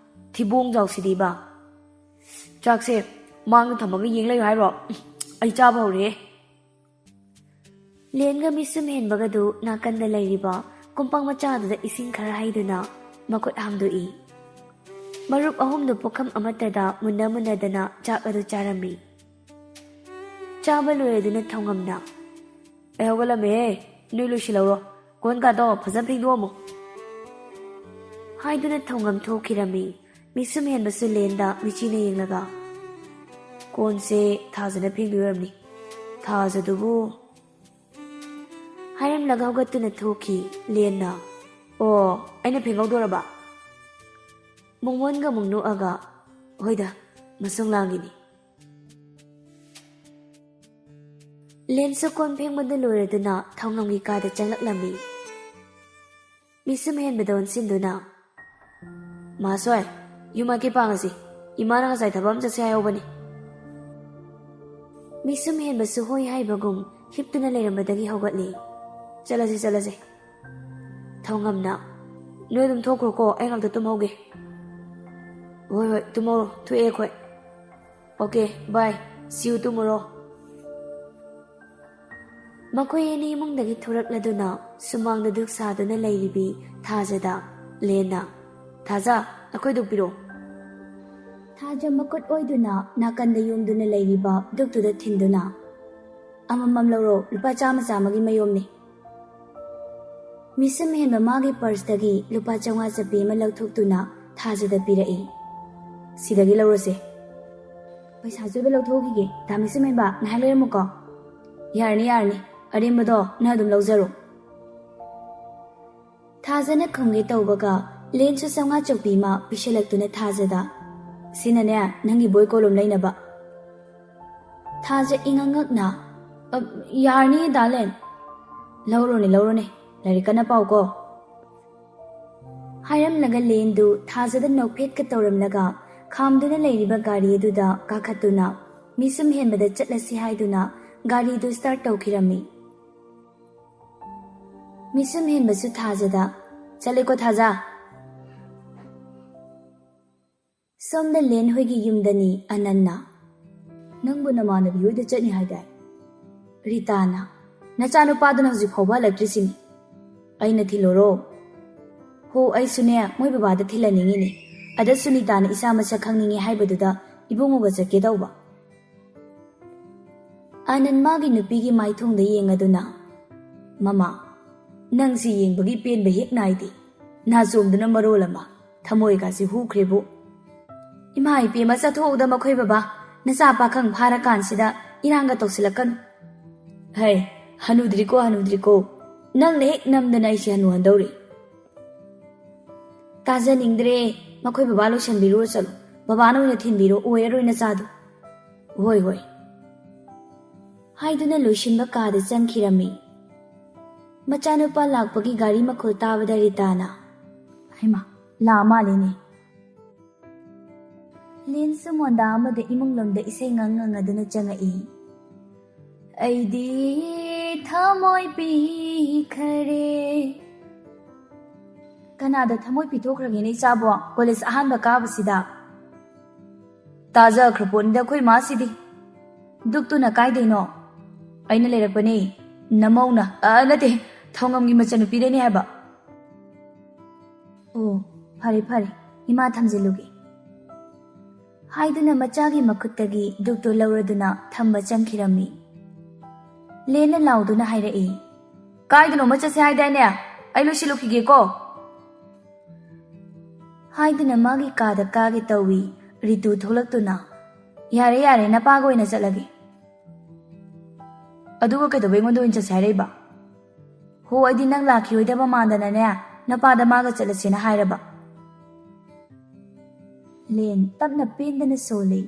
"ꯊꯤꯕꯣꯡ ꯆꯥꯎꯁꯤꯗꯤꯕ꯫ ꯆꯥꯛꯁꯦ ꯃꯥꯡꯗ ꯊꯝꯃꯒ ꯌꯦꯡ ꯂꯩꯌꯨ ꯍꯥꯏꯔꯣ? ꯑꯩ ꯆꯥꯕ ꯍꯧꯔꯦ꯫" ꯂꯦꯟꯒ ꯃꯤꯁꯨꯝ ꯍꯦꯟꯕꯒꯗꯨ ꯅꯥꯀꯟꯗ ꯂꯩꯔꯤꯕ ꯀꯨꯝꯄꯥꯡ ꯃꯆꯥꯗꯨꯗ ꯏꯁꯤꯡ ꯈꯔ ꯍꯩꯗꯨꯅ ꯃꯈꯨꯠ ꯍꯥꯝꯗꯣꯛꯏ꯫ ꯃꯔꯨꯞ ꯑꯍꯨꯝꯗꯨ ꯄꯨꯈꯝ ꯑꯃꯠꯇꯗ ꯃꯨꯟꯅ ꯃꯨꯟꯅꯗꯅ ꯆꯥꯛ ꯑꯗꯨ ꯆꯥꯔꯝꯃꯤ꯫ ꯆꯥꯕ ꯂꯣꯏꯔꯗꯨꯅ ꯊꯧꯉꯝꯅ, "ꯑꯩ ꯍꯧꯒꯠꯂꯝꯃꯦꯍꯦ, ꯅꯣꯏ ꯂꯣꯏꯁꯤꯜꯍꯧꯔꯣ, ꯀꯣꯟ ꯀꯥꯗꯣ ꯐꯖꯅ ꯐꯦꯡꯗꯣꯛꯑꯝꯃꯣ" ꯍꯥꯏꯗꯨꯅ ꯊꯧꯉꯝ ꯊꯣꯛꯈꯤꯔꯝꯃꯤ꯫ ꯃꯤꯁꯨꯝ ꯍꯦꯟꯕꯁꯨ ꯂꯦꯟꯗ ꯃꯤꯆꯤꯅ ꯌꯦꯡꯂꯒ, "ꯀꯣꯟꯁꯦ ꯊꯥꯖꯅ ꯐꯦꯡꯗꯣꯏ ꯑꯣꯏꯔꯝꯅꯤ꯫ ꯊꯥꯖꯗꯨꯕꯨ?" ꯍꯥꯏꯔꯝꯂꯒ ꯍꯧꯒꯠꯇꯨꯅ ꯊꯣꯛꯈꯤ ꯂꯦꯟꯅ꯫ "ꯑꯣ, ꯑꯩꯅ ꯐꯦꯡꯍꯧꯗꯣꯔꯕ?" ꯃꯣꯃꯣꯟꯒ ꯑꯃꯨꯛ ꯅꯣꯛꯑꯒ, "ꯍꯣꯏꯗ, ꯃꯁꯨꯡ ꯂꯥꯡꯒꯤꯅꯤ꯫" ꯂꯦꯟꯁꯨ ꯀꯣꯟ ꯐꯦꯡꯕꯗꯨ ꯂꯣꯏꯔꯗꯨꯅ ꯊꯧꯉꯝꯒꯤ ꯀꯥꯗ ꯆꯪꯂꯛꯂꯝꯃꯤ꯫ ꯃꯤꯁꯨꯝ ꯍꯦꯟꯕꯗ ꯑꯣꯟꯁꯤꯟꯗꯨꯅ, "ꯃꯥꯁꯣꯏ, ꯌꯨꯝ ꯃꯥꯏꯀꯩ ꯄꯥꯡꯉꯁꯤ꯫ ꯏꯃꯥꯅ ꯉꯁꯥꯏ ꯊꯕꯛ ꯑꯃ ꯆꯠꯁꯦ ꯍꯥꯏꯍꯧꯕꯅꯤ꯫" ꯃꯤꯁꯨꯝ ꯍꯦꯟꯕꯁꯨ ꯍꯣꯏ ꯍꯥꯏꯕꯒꯨꯝ ꯍꯤꯞꯇꯨꯅ ꯂꯩꯔꯝꯕꯗꯒꯤ ꯍꯧꯒꯠꯂꯤ꯫ "ꯆꯠꯂꯁꯤ, ꯆꯠꯂꯁꯤ꯫" ꯊꯧꯉꯝꯅ, "ꯅꯣꯏ ꯑꯗꯨꯝ ꯊꯣꯛꯈ꯭ꯔꯣꯀꯣ, ꯑꯩ ꯉꯥꯛꯇ ꯇꯨꯝꯍꯧꯒꯦ꯫" "ꯍꯣꯏ, ꯍꯣꯏ, ꯇꯨꯝꯍꯧꯔꯣ, ꯊꯣꯛꯑꯦ ꯑꯩꯈꯣꯏ꯫" "ꯑꯣꯀꯦ, ꯕꯥꯏ, ꯁꯤ ꯌꯨ, ꯇꯨꯝꯃꯨꯔꯣ꯫" ꯃꯈꯣꯏ ꯑꯅꯤ ꯏꯃꯨꯡꯗꯒꯤ ꯊꯣꯔꯛꯂꯗꯨꯅ ꯁꯨꯃꯥꯡꯗ ꯙꯨꯛ ꯁꯥꯗꯨꯅ ꯂꯩꯔꯤꯕꯤ ꯊꯥꯖꯗ ꯂꯦꯟꯅ, "ꯊꯥꯖ, ꯑꯩꯈꯣꯏ ꯙꯨꯛ ꯄꯤꯔꯛꯑꯣ꯫" ꯊꯥꯖ ꯃꯈꯨꯠ ꯑꯣꯏꯗꯨꯅ ꯅꯥꯀꯟꯗ ꯌꯣꯝꯗꯨꯅ ꯂꯩꯔꯤꯕ ꯙꯨꯛꯇꯨꯗ ꯊꯤꯟꯗꯨꯅ, "ꯑꯃꯃꯝ ꯂꯧꯔꯣ, ꯂꯨꯄꯥ ꯆꯥꯝꯃ ꯆꯥꯝꯃꯒꯤ ꯃꯌꯣꯝꯅꯤ꯫" ꯃꯤꯁꯨꯝ ꯍꯦꯟꯕ ꯃꯥꯒꯤ ꯄꯔꯁꯇꯒꯤ ꯂꯨꯄꯥ ꯆꯥꯝꯃꯉꯥ ꯆꯞꯄꯤ ꯑꯃ ꯂꯧꯊꯣꯛꯇꯨꯅ ꯊꯥꯖꯗ ꯄꯤꯔꯛꯏ꯫ "ꯁꯤꯗꯒꯤ ꯂꯧꯔꯁꯦ꯫" "ꯄꯩꯁꯥꯁꯨ ꯑꯣꯏꯕ ꯂꯧꯊꯣꯛꯈꯤꯒꯦ꯫ ꯗꯥ ꯃꯤꯁꯨꯝ ꯍꯦꯟꯕ, ꯉꯥꯏꯍꯥꯛ ꯂꯩꯔꯝꯃꯨꯀꯣ꯫" "ꯌꯥꯔꯅꯤ, ꯌꯥꯔꯅꯤ꯫ ꯑꯔꯦꯝꯕꯗꯣ ꯅꯪ ꯑꯗꯨꯝ ꯂꯧꯖꯔꯣ꯫" ꯊꯥꯖꯅ ꯈꯨꯝꯒꯦ ꯇꯧꯕꯒ ꯂꯦꯟꯁꯨ ꯆꯥꯝꯃꯉꯥ ꯆꯧꯄꯤ ꯑꯃ ꯄꯤꯁꯜꯂꯛꯇꯨꯅ ꯊꯥꯖꯗ, "ꯁꯤꯅꯅꯦ, ꯅꯪꯒꯤ ꯕꯣꯏ ꯀꯣꯂꯣꯝ ꯂꯩꯅꯕ꯫" ꯊꯥꯖ ꯏꯉꯛ ꯉꯛꯅ, "ꯑ, ꯌꯥꯔꯅꯤ, ꯗꯥ ꯂꯦꯟ꯫" "ꯂꯧꯔꯣꯅꯦ, ꯂꯧꯔꯣꯅꯦ꯫ ꯂꯥꯏꯔꯤꯛ ꯀꯟꯅ ꯄꯥꯎꯀꯣ꯫" ꯍꯥꯏꯔꯝꯂꯒ ꯂꯦꯟꯗꯨ ꯊꯥꯖꯗ ꯅꯣꯛꯐꯦꯠꯀ ꯇꯧꯔꯝꯂꯒ ꯈꯥꯝꯗꯨꯅ ꯂꯩꯔꯤꯕ ꯒꯥꯔꯤ ꯑꯗꯨꯗ ꯀꯥꯈꯠꯇꯨꯅ ꯃꯤꯁꯨꯝ ꯍꯦꯟꯕꯗ ꯆꯠꯂꯁꯤ ꯍꯥꯏꯗꯨꯅ ꯒꯥꯔꯤꯗꯨ ꯁ꯭ꯇꯥꯔꯠ ꯇꯧꯈꯤꯔꯝꯃꯤ꯫ ꯃꯤꯁꯨꯝ ꯍꯦꯟꯕꯁꯨ ꯊꯥꯖꯗ, "ꯆꯠꯂꯦꯀꯣ ꯊꯥꯖ꯫" ꯁꯣꯝꯗ ꯂꯦꯟ ꯍꯣꯏꯒꯤ ꯌꯨꯝꯗꯅꯤ ꯑꯅꯟꯅ, "ꯅꯪꯕꯨ ꯅꯃꯥꯟꯅꯕꯤ ꯍꯣꯏꯗ ꯆꯠꯅꯤ ꯍꯥꯏꯗꯥꯏ?" ꯔꯤꯇꯥꯅ, "ꯅꯆꯥꯅꯨꯄꯥꯗꯨꯅ ꯍꯧꯖꯤꯛ ꯐꯥꯎꯕ ꯍꯜꯂꯛꯇ꯭ꯔꯤꯁꯤꯅꯤ꯫ ꯑꯩꯅ ꯊꯤꯜꯂꯨꯔꯣ?" "ꯍꯣ, ꯑꯩꯁꯨꯅꯦ ꯃꯣꯏ ꯕꯕꯥꯗ ꯊꯤꯜꯍꯟꯅꯤꯡꯉꯤꯅꯦ꯫ ꯑꯗ ꯁꯨꯅꯤꯇꯥꯅ ꯏꯆꯥ ꯃꯁꯛ ꯈꯪꯅꯤꯡꯉꯤ ꯍꯥꯏꯕꯗꯨꯗ ꯏꯕꯨꯡꯉꯣꯒ ꯆꯠꯀꯦ ꯇꯧꯕ꯫" ꯑꯅꯟ ꯃꯥꯒꯤ ꯅꯨꯄꯤꯒꯤ ꯃꯥꯏꯊꯣꯡꯗ ꯌꯦꯡꯉꯗꯨꯅ, "ꯃꯃꯥ, ꯅꯪꯁꯤ ꯌꯦꯡꯕꯒꯤ ꯄꯦꯟꯕ ꯍꯦꯛ ꯅꯥꯏꯗꯦ꯫ ꯅꯥꯆꯣꯝꯗꯨꯅ ꯃꯔꯣꯜ ꯑꯃ, ꯊꯃꯣꯏꯒꯥꯁꯤ ꯍꯨꯈ꯭ꯔꯦꯕꯨ꯫ "ꯏꯃꯥ ꯏꯄꯦꯝꯃ, ꯆꯠꯊꯣꯛꯎꯗ ꯃꯈꯣꯏ ꯕꯕꯥ, ꯅꯆꯥ ꯄꯥꯈꯪ ꯐꯥꯔꯀꯥꯟꯁꯤꯗ ꯏꯔꯥꯡꯒ ꯇꯧꯁꯤꯜꯂꯛꯀꯅꯨ꯫ ꯍꯩ, ꯍꯅꯨꯗ꯭ꯔꯤꯀꯣ, ꯍꯅꯨꯗ꯭ꯔꯤꯀꯣ, ꯅꯪꯅ ꯍꯦꯛ ꯅꯝꯗꯅ ꯑꯩꯁꯦ ꯍꯅꯨꯍꯟꯗꯧꯔꯤ꯫ ꯇꯥꯖꯅꯤꯡꯗ꯭ꯔꯦ, ꯃꯈꯣꯏ ꯕꯕꯥ ꯂꯣꯏꯁꯟꯕꯤꯔꯨꯔꯣ ꯆꯠꯂꯣ, ꯕꯕꯥꯅ ꯑꯣꯏꯅ ꯊꯤꯟꯕꯤꯔꯣ, ꯑꯣꯏꯔꯔꯣꯏ ꯅꯆꯥꯗꯣ꯫ ꯍꯣꯏ, ꯍꯣꯏ," ꯍꯥꯏꯗꯨꯅ ꯂꯣꯏꯁꯤꯟꯕ ꯀꯥꯗ ꯆꯪꯈꯤꯔꯝꯃꯤ꯫ ꯃꯆꯥꯅꯨꯄꯥ ꯂꯥꯛꯄꯒꯤ ꯒꯥꯔꯤ ꯃꯈꯣꯜ ꯇꯥꯕꯗ ꯔꯤꯇꯥꯅ, "ꯍꯩꯃꯥ, ꯂꯥꯛꯑ ꯃꯥꯜꯂꯦꯅꯦ꯫" ꯂꯦꯟꯁꯨ ꯃꯣꯟꯗꯥ ꯑꯃꯗ ꯏꯃꯨꯡ ꯂꯣꯝꯗ ꯏꯁꯩ ꯉꯪ ꯉꯪꯉꯗꯨꯅ ꯆꯪꯉꯛꯏ꯫ "ꯑꯩꯗꯤ ꯊꯃꯣꯏ ꯄꯤꯈꯔꯦ꯫" "ꯀꯅꯥꯗ ꯊꯃꯣꯏ ꯄꯤꯊꯣꯛꯈ꯭ꯔꯒꯦꯅꯦ ꯏꯆꯥꯕꯣ, ꯀꯣꯂꯦꯖ ꯑꯍꯥꯟꯕ ꯀꯥꯕꯁꯤꯗ?" "ꯇꯥꯖꯈ꯭ꯔ ꯄꯣꯠꯅꯤꯗ ꯑꯩꯈꯣꯏ ꯃꯥꯁꯤꯗꯤ꯫" "ꯗꯨꯛꯇꯨꯅ ꯀꯥꯏꯗꯩꯅꯣ?" "ꯑꯩꯅ ꯂꯩꯔꯛꯄꯅꯦ, ꯅꯃꯧꯅ, ꯑ, ꯅꯠꯇꯦ, ꯊꯧꯉꯝꯒꯤ ꯃꯆꯟꯅꯨꯄꯤꯗꯩꯅꯦ ꯍꯥꯏꯕ꯫" "ꯑꯣ, ꯐꯔꯦ ꯐꯔꯦ, ꯏꯃꯥ ꯊꯝꯖꯤꯜꯂꯨꯒꯦ꯫" ꯍꯥꯏꯗꯨꯅ ꯃꯆꯥꯒꯤ ꯃꯈꯨꯠꯇꯒꯤ ꯗꯨꯛꯇꯨ ꯂꯧꯔꯗꯨꯅ ꯊꯝꯕ ꯆꯪꯈꯤꯔꯝꯃꯤ꯫ ꯂꯦꯟꯅ ꯂꯥꯎꯗꯨꯅ ꯍꯥꯏꯔꯛꯏ, "ꯀꯥꯏꯗꯅꯣꯃ ꯆꯠꯁꯦ ꯍꯥꯏꯗꯥꯏꯅꯦ? ꯑꯩ ꯂꯣꯏꯁꯤꯜꯂꯨꯈꯤꯒꯦꯀꯣ꯫" ꯍꯥꯏꯗꯨꯅ ꯃꯥꯒꯤ ꯀꯥꯗ ꯀꯥꯒꯦ ꯇꯧꯏ꯫ ꯔꯤꯇꯨ ꯊꯣꯛꯂꯛꯇꯨꯅ, "ꯌꯥꯔꯦ, ꯌꯥꯔꯦ, ꯅꯄꯥꯒ ꯑꯣꯏꯅ ꯆꯠꯂꯒꯦ꯫" "ꯑꯗꯨꯒ ꯀꯩꯗꯧꯕꯩ ꯑꯩꯉꯣꯟꯗ ꯑꯣꯏꯅ ꯆꯠꯁꯦ ꯍꯥꯏꯔꯛꯏꯕ?" "ꯍꯣ, ꯑꯩꯗꯤ ꯅꯪ ꯂꯥꯛꯈꯤꯔꯣꯏꯗꯕ ꯃꯥꯟꯗꯅꯅꯦ, ꯅꯄꯥꯗ ꯃꯥꯒ ꯆꯠꯂꯁꯦꯅ ꯍꯥꯏꯔꯕ꯫" ꯂꯦꯟ ꯇꯞꯅ ꯄꯦꯟꯗꯅ ꯁꯣꯜꯂꯤ꯫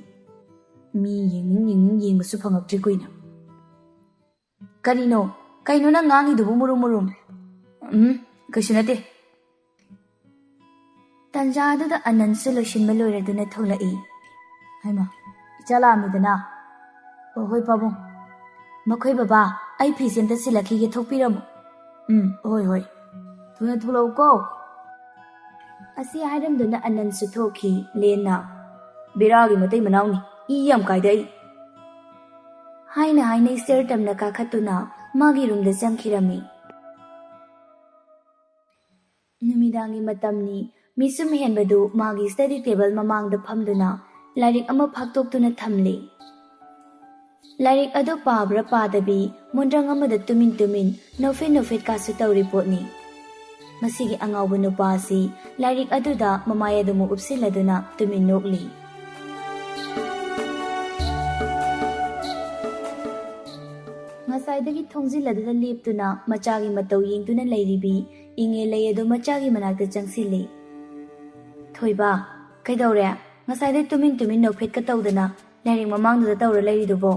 ꯃꯤ ꯌꯦꯡꯅꯤꯡ ꯌꯦꯡꯅꯤꯡ ꯌꯦꯡꯕꯁꯨ ꯐꯪꯉꯛꯇ꯭ꯔꯤ ꯀꯨꯏꯅ꯫ "ꯀꯔꯤꯅꯣ? ꯀꯩꯅꯣ ꯅꯪ ꯉꯥꯡꯉꯤꯗꯨꯕꯨ ꯃꯨꯔꯨꯝ ꯃꯨꯔꯨꯝ?" "ꯎꯝ, ꯀꯩꯁꯨ ꯅꯠꯇꯦ꯫" ꯇꯟꯖꯥꯗꯨꯗ ꯑꯅꯟꯁꯨ ꯂꯣꯏꯁꯤꯟꯕ ꯂꯣꯏꯔꯗꯨꯅ ꯊꯣꯛꯂꯛꯏ꯫ "ꯍꯩꯃꯥ, ꯏꯆꯥ ꯂꯥꯛꯑꯝꯃꯤꯗꯅ?" "ꯑꯣ, ꯍꯣꯏ ꯄꯥꯕꯨꯡ꯫ ꯃꯈꯣꯏ ꯕꯕꯥ, ꯑꯩ ꯐꯤꯁꯦ ꯑꯝꯇ ꯁꯤꯜꯂꯛꯈꯤꯒꯦ, ꯊꯣꯛꯄꯤꯔꯝꯃꯣ꯫" "ꯎꯝ, ꯍꯣꯏ, ꯍꯣꯏ꯫ ꯊꯨꯅ ꯊꯣꯛꯂꯛꯎꯀꯣ꯫" ꯑꯁꯤ ꯍꯥꯏꯔꯝꯗꯨꯅ ꯑꯅꯟꯁꯨ ꯊꯣꯛꯈꯤ꯫ ꯂꯦꯟꯅ, "ꯕꯦꯔꯥꯒꯤ ꯃꯇꯩ ꯃꯅꯥꯎꯅꯤ, ꯏ ꯌꯥꯝ ꯀꯥꯏꯗ ꯑꯩ꯫" ꯍꯥꯏꯅ ꯍꯥꯏꯅ ꯏꯁꯇꯦꯌꯔ ꯇꯝꯅ ꯀꯥꯈꯠꯇꯨꯅ ꯃꯥꯒꯤ ꯔꯨꯝꯗ ꯆꯪꯈꯤꯔꯝꯃꯤ꯫ ꯅꯨꯃꯤꯗꯥꯡꯒꯤ ꯃꯇꯝꯅꯤ꯫ ꯃꯤꯁꯨꯝ ꯍꯦꯟꯕꯗꯨ ꯃꯥꯒꯤ ꯁ꯭ꯇꯗꯤ ꯇꯦꯕꯜ ꯃꯃꯥꯡꯗ ꯐꯝꯗꯨꯅ ꯂꯥꯏꯔꯤꯛ ꯑꯃ ꯐꯥꯛꯇꯣꯛꯇꯨꯅ ꯊꯝꯂꯤ꯫ ꯂꯥꯏꯔꯤꯛ ꯑꯗꯨ ꯄꯥꯕ꯭ꯔꯥ ꯄꯥꯗꯕꯤ ꯃꯣꯟꯗ꯭ꯔꯪ ꯑꯃꯗ ꯇꯨꯃꯤꯟ ꯇꯨꯃꯤꯟ ꯅꯣꯛꯐꯦꯠ ꯅꯣꯛꯐꯦꯠ ꯀꯥꯁꯨ ꯇꯧꯔꯤ ꯄꯣꯠꯅꯤ꯫ ꯃꯁꯤꯒꯤ ꯑꯉꯥꯎꯕ ꯅꯨꯄꯥ ꯑꯁꯤ ꯂꯥꯏꯔꯤꯛ ꯑꯗꯨꯗ ꯃꯃꯥꯏ ꯑꯗꯨꯃꯛ ꯎꯞꯁꯤꯜꯂꯗꯨꯅ ꯇꯨꯃꯤꯟ ꯅꯣꯛꯂꯤ꯫ ꯉꯁꯥꯏꯗꯒꯤ ꯊꯣꯡꯖꯤꯜ ꯑꯗꯨꯗ ꯂꯦꯞꯇꯨꯅ ꯃꯆꯥꯒꯤ ꯃꯇꯧ ꯌꯦꯡꯗꯨꯅ ꯂꯩꯔꯤꯕꯤ ꯏꯉꯦ ꯂꯩ ꯑꯗꯨ ꯃꯆꯥꯒꯤ ꯃꯅꯥꯛꯇ ꯆꯪꯁꯤꯜꯂꯤ꯫ "ꯊꯣꯏꯕ, ꯀꯩꯗꯧꯔꯦ? ꯉꯁꯥꯏꯗꯩ ꯇꯨꯃꯤꯟ ꯇꯨꯃꯤꯟ ꯅꯣꯛꯐꯦꯠꯀ ꯇꯧꯗꯅ ꯂꯥꯏꯔꯤꯛ ꯃꯃꯥꯡꯗꯨꯗ ꯇꯧꯔ ꯂꯩꯔꯤꯗꯨꯕꯣ?"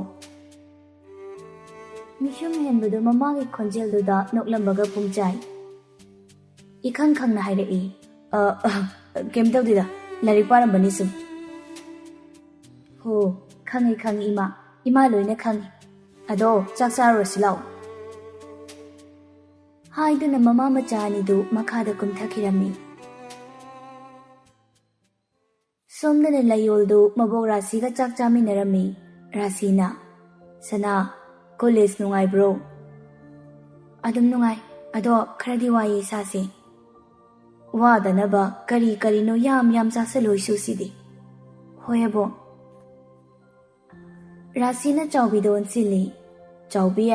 ꯃꯤꯁꯨꯝ ꯍꯦꯟꯕꯗꯨ ꯃꯃꯥꯒꯤ ꯈꯣꯟꯖꯦꯜꯗꯨꯗ ꯅꯣꯛꯂꯝꯕꯒ ꯄꯨꯡꯆꯥꯏ꯫ ꯏꯈꯪ ꯈꯪꯅ ꯍꯥꯏꯔꯛꯏ, "ꯑ, ꯑ, ꯀꯩꯝ ꯇꯧꯗꯦꯗ, ꯂꯥꯏꯔꯤꯛ ꯄꯥꯔꯝꯕꯅꯤ ꯁꯨꯝ꯫" "ꯍꯣ, ꯈꯪꯉꯤ, ꯈꯪꯉꯤ ꯏꯃꯥ, ꯏꯃꯥ ꯂꯣꯏꯅ ꯈꯪꯉꯤ꯫ ꯑꯗꯣ ꯆꯥꯛ ꯆꯥꯔꯨꯔꯁꯤ ꯂꯥꯛꯑꯣ꯫" ꯍꯥꯏꯗꯨꯅ ꯃꯃꯥ ꯃꯆꯥ ꯑꯅꯤꯗꯨ ꯃꯈꯥꯗ ꯀꯨꯝꯊꯈꯤꯔꯝꯃꯤ꯫ ꯁꯣꯝꯗꯅ ꯂꯩꯌꯣꯜꯗꯨ ꯃꯕꯣꯛ ꯔꯥꯁꯤꯒ ꯆꯥꯛ ꯆꯥꯃꯤꯟꯅꯔꯝꯃꯤ꯫ ꯔꯥꯁꯤꯅ, "ꯁꯅꯥ, ꯀꯣꯂꯦꯖ ꯅꯨꯡꯉꯥꯏꯕ꯭ꯔꯣ?" "ꯑꯗꯨꯝ ꯅꯨꯡꯉꯥꯏ, ꯑꯗꯣ ꯈꯔꯗꯤ ꯋꯥꯏꯌꯦ ꯏꯁꯥꯁꯦ꯫" "ꯋꯥꯗꯅꯕ ꯀꯔꯤ ꯀꯔꯤꯅꯣ ꯌꯥꯝ ꯌꯥꯝ ꯆꯥꯁꯜꯂꯣ ꯏꯁꯨꯁꯤꯗꯤ꯫" "ꯍꯣꯏ ꯑꯕꯣꯛ꯫" ꯔꯥꯁꯤꯅ ꯆꯥꯎꯕꯤꯗ ꯑꯣꯟꯁꯤꯜꯂꯤ꯫ "ꯆꯥꯎꯕꯤ,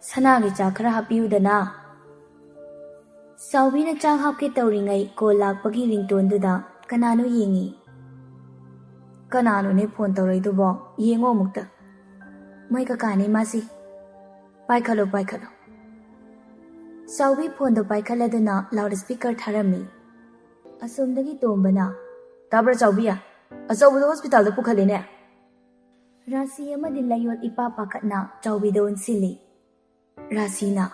ꯁꯅꯥꯒꯤ ꯆꯥ ꯈꯔ ꯍꯥꯞꯄꯤꯌꯨꯗꯅ꯫" ꯆꯥꯎꯕꯤꯅ ꯆꯥꯛ ꯍꯥꯞꯀꯦ ꯇꯧꯔꯤꯉꯩ ꯀꯣꯜ ꯂꯥꯛꯄꯒꯤ ꯔꯤꯡꯇꯣꯟꯗꯨꯗ ꯀꯅꯥꯅꯣ ꯌꯦꯡꯉꯤ꯫ "ꯀꯅꯥꯅꯣꯅꯦ ꯐꯣꯟ ꯇꯧꯔꯛꯏꯗꯨꯕꯣ? ꯌꯦꯡꯉꯣ ꯑꯃꯨꯛꯇ꯫" "ꯃꯣꯏ ꯀꯀꯥꯅꯤ ꯃꯥꯁꯤ꯫" "ꯄꯥꯏꯈꯠꯂꯣ, ꯄꯥꯏꯈꯠꯂꯣ꯫" ꯆꯥꯎꯕꯤ ꯐꯣꯟꯗꯣ ꯄꯥꯏꯈꯠꯂꯗꯨꯅ ꯂꯥꯎꯗ ꯁ꯭ꯄꯤꯀꯔ ꯊꯥꯔꯝꯃꯤ꯫ ꯑꯁꯣꯝꯗꯒꯤ ꯇꯣꯝꯕꯅ, "ꯇꯥꯕ꯭ꯔꯥ ꯆꯥꯎꯕꯤ? ꯑꯆꯧꯕꯗꯣ ꯍꯣꯁꯄꯤꯇꯥꯜꯗ ꯄꯨꯈꯠꯂꯦꯅꯦ꯫" ꯔꯥꯁꯤ ꯑꯃꯗꯤ ꯂꯩꯌꯣꯜ ꯏꯄꯥ ꯄꯥꯈꯠꯅ ꯆꯥꯎꯕꯤꯗ ꯑꯣꯟꯁꯤꯜꯂꯤ꯫ ꯔꯥꯁꯤꯅ,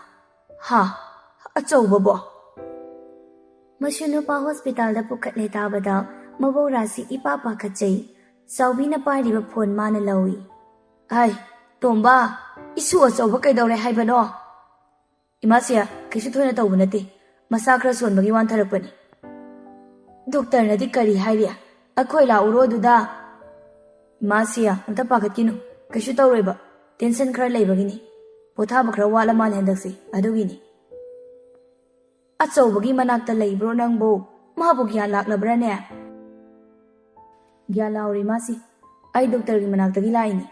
"ꯍꯥ? ꯑꯆꯧꯕꯕꯣ?" ꯃꯁꯨ ꯅꯨꯄꯥ ꯍꯣꯁꯄꯤꯇꯥꯜꯗ ꯄꯨꯈꯠꯂꯦ ꯇꯥꯕꯗ ꯃꯕꯣꯛ ꯔꯥꯁꯤ ꯏꯄꯥ ꯄꯥꯈꯠꯆꯩ꯫ ꯆꯥꯎꯕꯤꯅ ꯄꯥꯏꯔꯤꯕ ꯐꯣꯟ ꯃꯥꯅ ꯂꯧꯏ꯫ "ꯑꯥꯏ, ꯇꯣꯝꯕ, ꯏꯁꯨ ꯑꯆꯧꯕ ꯀꯩꯗꯧꯔꯦ ꯍꯥꯏꯕꯅꯣ?" "ꯏꯃꯥꯁꯤꯌꯥ, ꯀꯩꯁꯨ ꯊꯣꯏꯅ ꯇꯧꯕ ꯅꯠꯇꯦ꯫ ꯃꯁꯥ ꯈꯔ ꯁꯣꯟꯕꯒꯤ ꯋꯥꯟꯊꯔꯛꯄꯅꯤ꯫" "ꯗꯣꯛꯇꯔꯅꯗꯤ ꯀꯔꯤ ꯍꯥꯏꯔꯤ? ꯑꯩꯈꯣꯏ ꯂꯥꯛꯎꯔꯣ ꯑꯗꯨꯗ?" "ꯏꯃꯥꯁꯤꯌꯥ, ꯑꯝꯇ ꯄꯥꯈꯠꯀꯤꯅꯨ꯫ ꯀꯩꯁꯨ ꯇꯧꯔꯣꯏꯕ꯫ ꯇꯦꯟꯁꯟ ꯈꯔ ꯂꯩꯕꯒꯤꯅꯤ꯫ ꯄꯣꯊꯥꯕ ꯈꯔ ꯋꯥꯠꯂ ꯃꯥꯜꯂꯦ ꯍꯟꯗꯛꯁꯦ, ꯑꯗꯨꯒꯤꯅꯤ꯫" "ꯑꯆꯧꯕꯒꯤ ꯃꯅꯥꯛꯇ ꯂꯩꯕ꯭ꯔꯣ ꯅꯪꯕꯨ? ꯃꯥꯕꯨ ꯒ꯭ꯌꯥꯟ ꯂꯥꯛꯂꯕ꯭ꯔꯥꯅꯦ?" "ꯒ꯭ꯌꯥꯟ ꯂꯥꯎꯔꯦ ꯃꯥꯁꯤ꯫ ꯑꯩ ꯗꯣꯛꯇꯔꯒꯤ ꯃꯅꯥꯛꯇꯒꯤ ꯂꯥꯛꯏꯅꯤ꯫"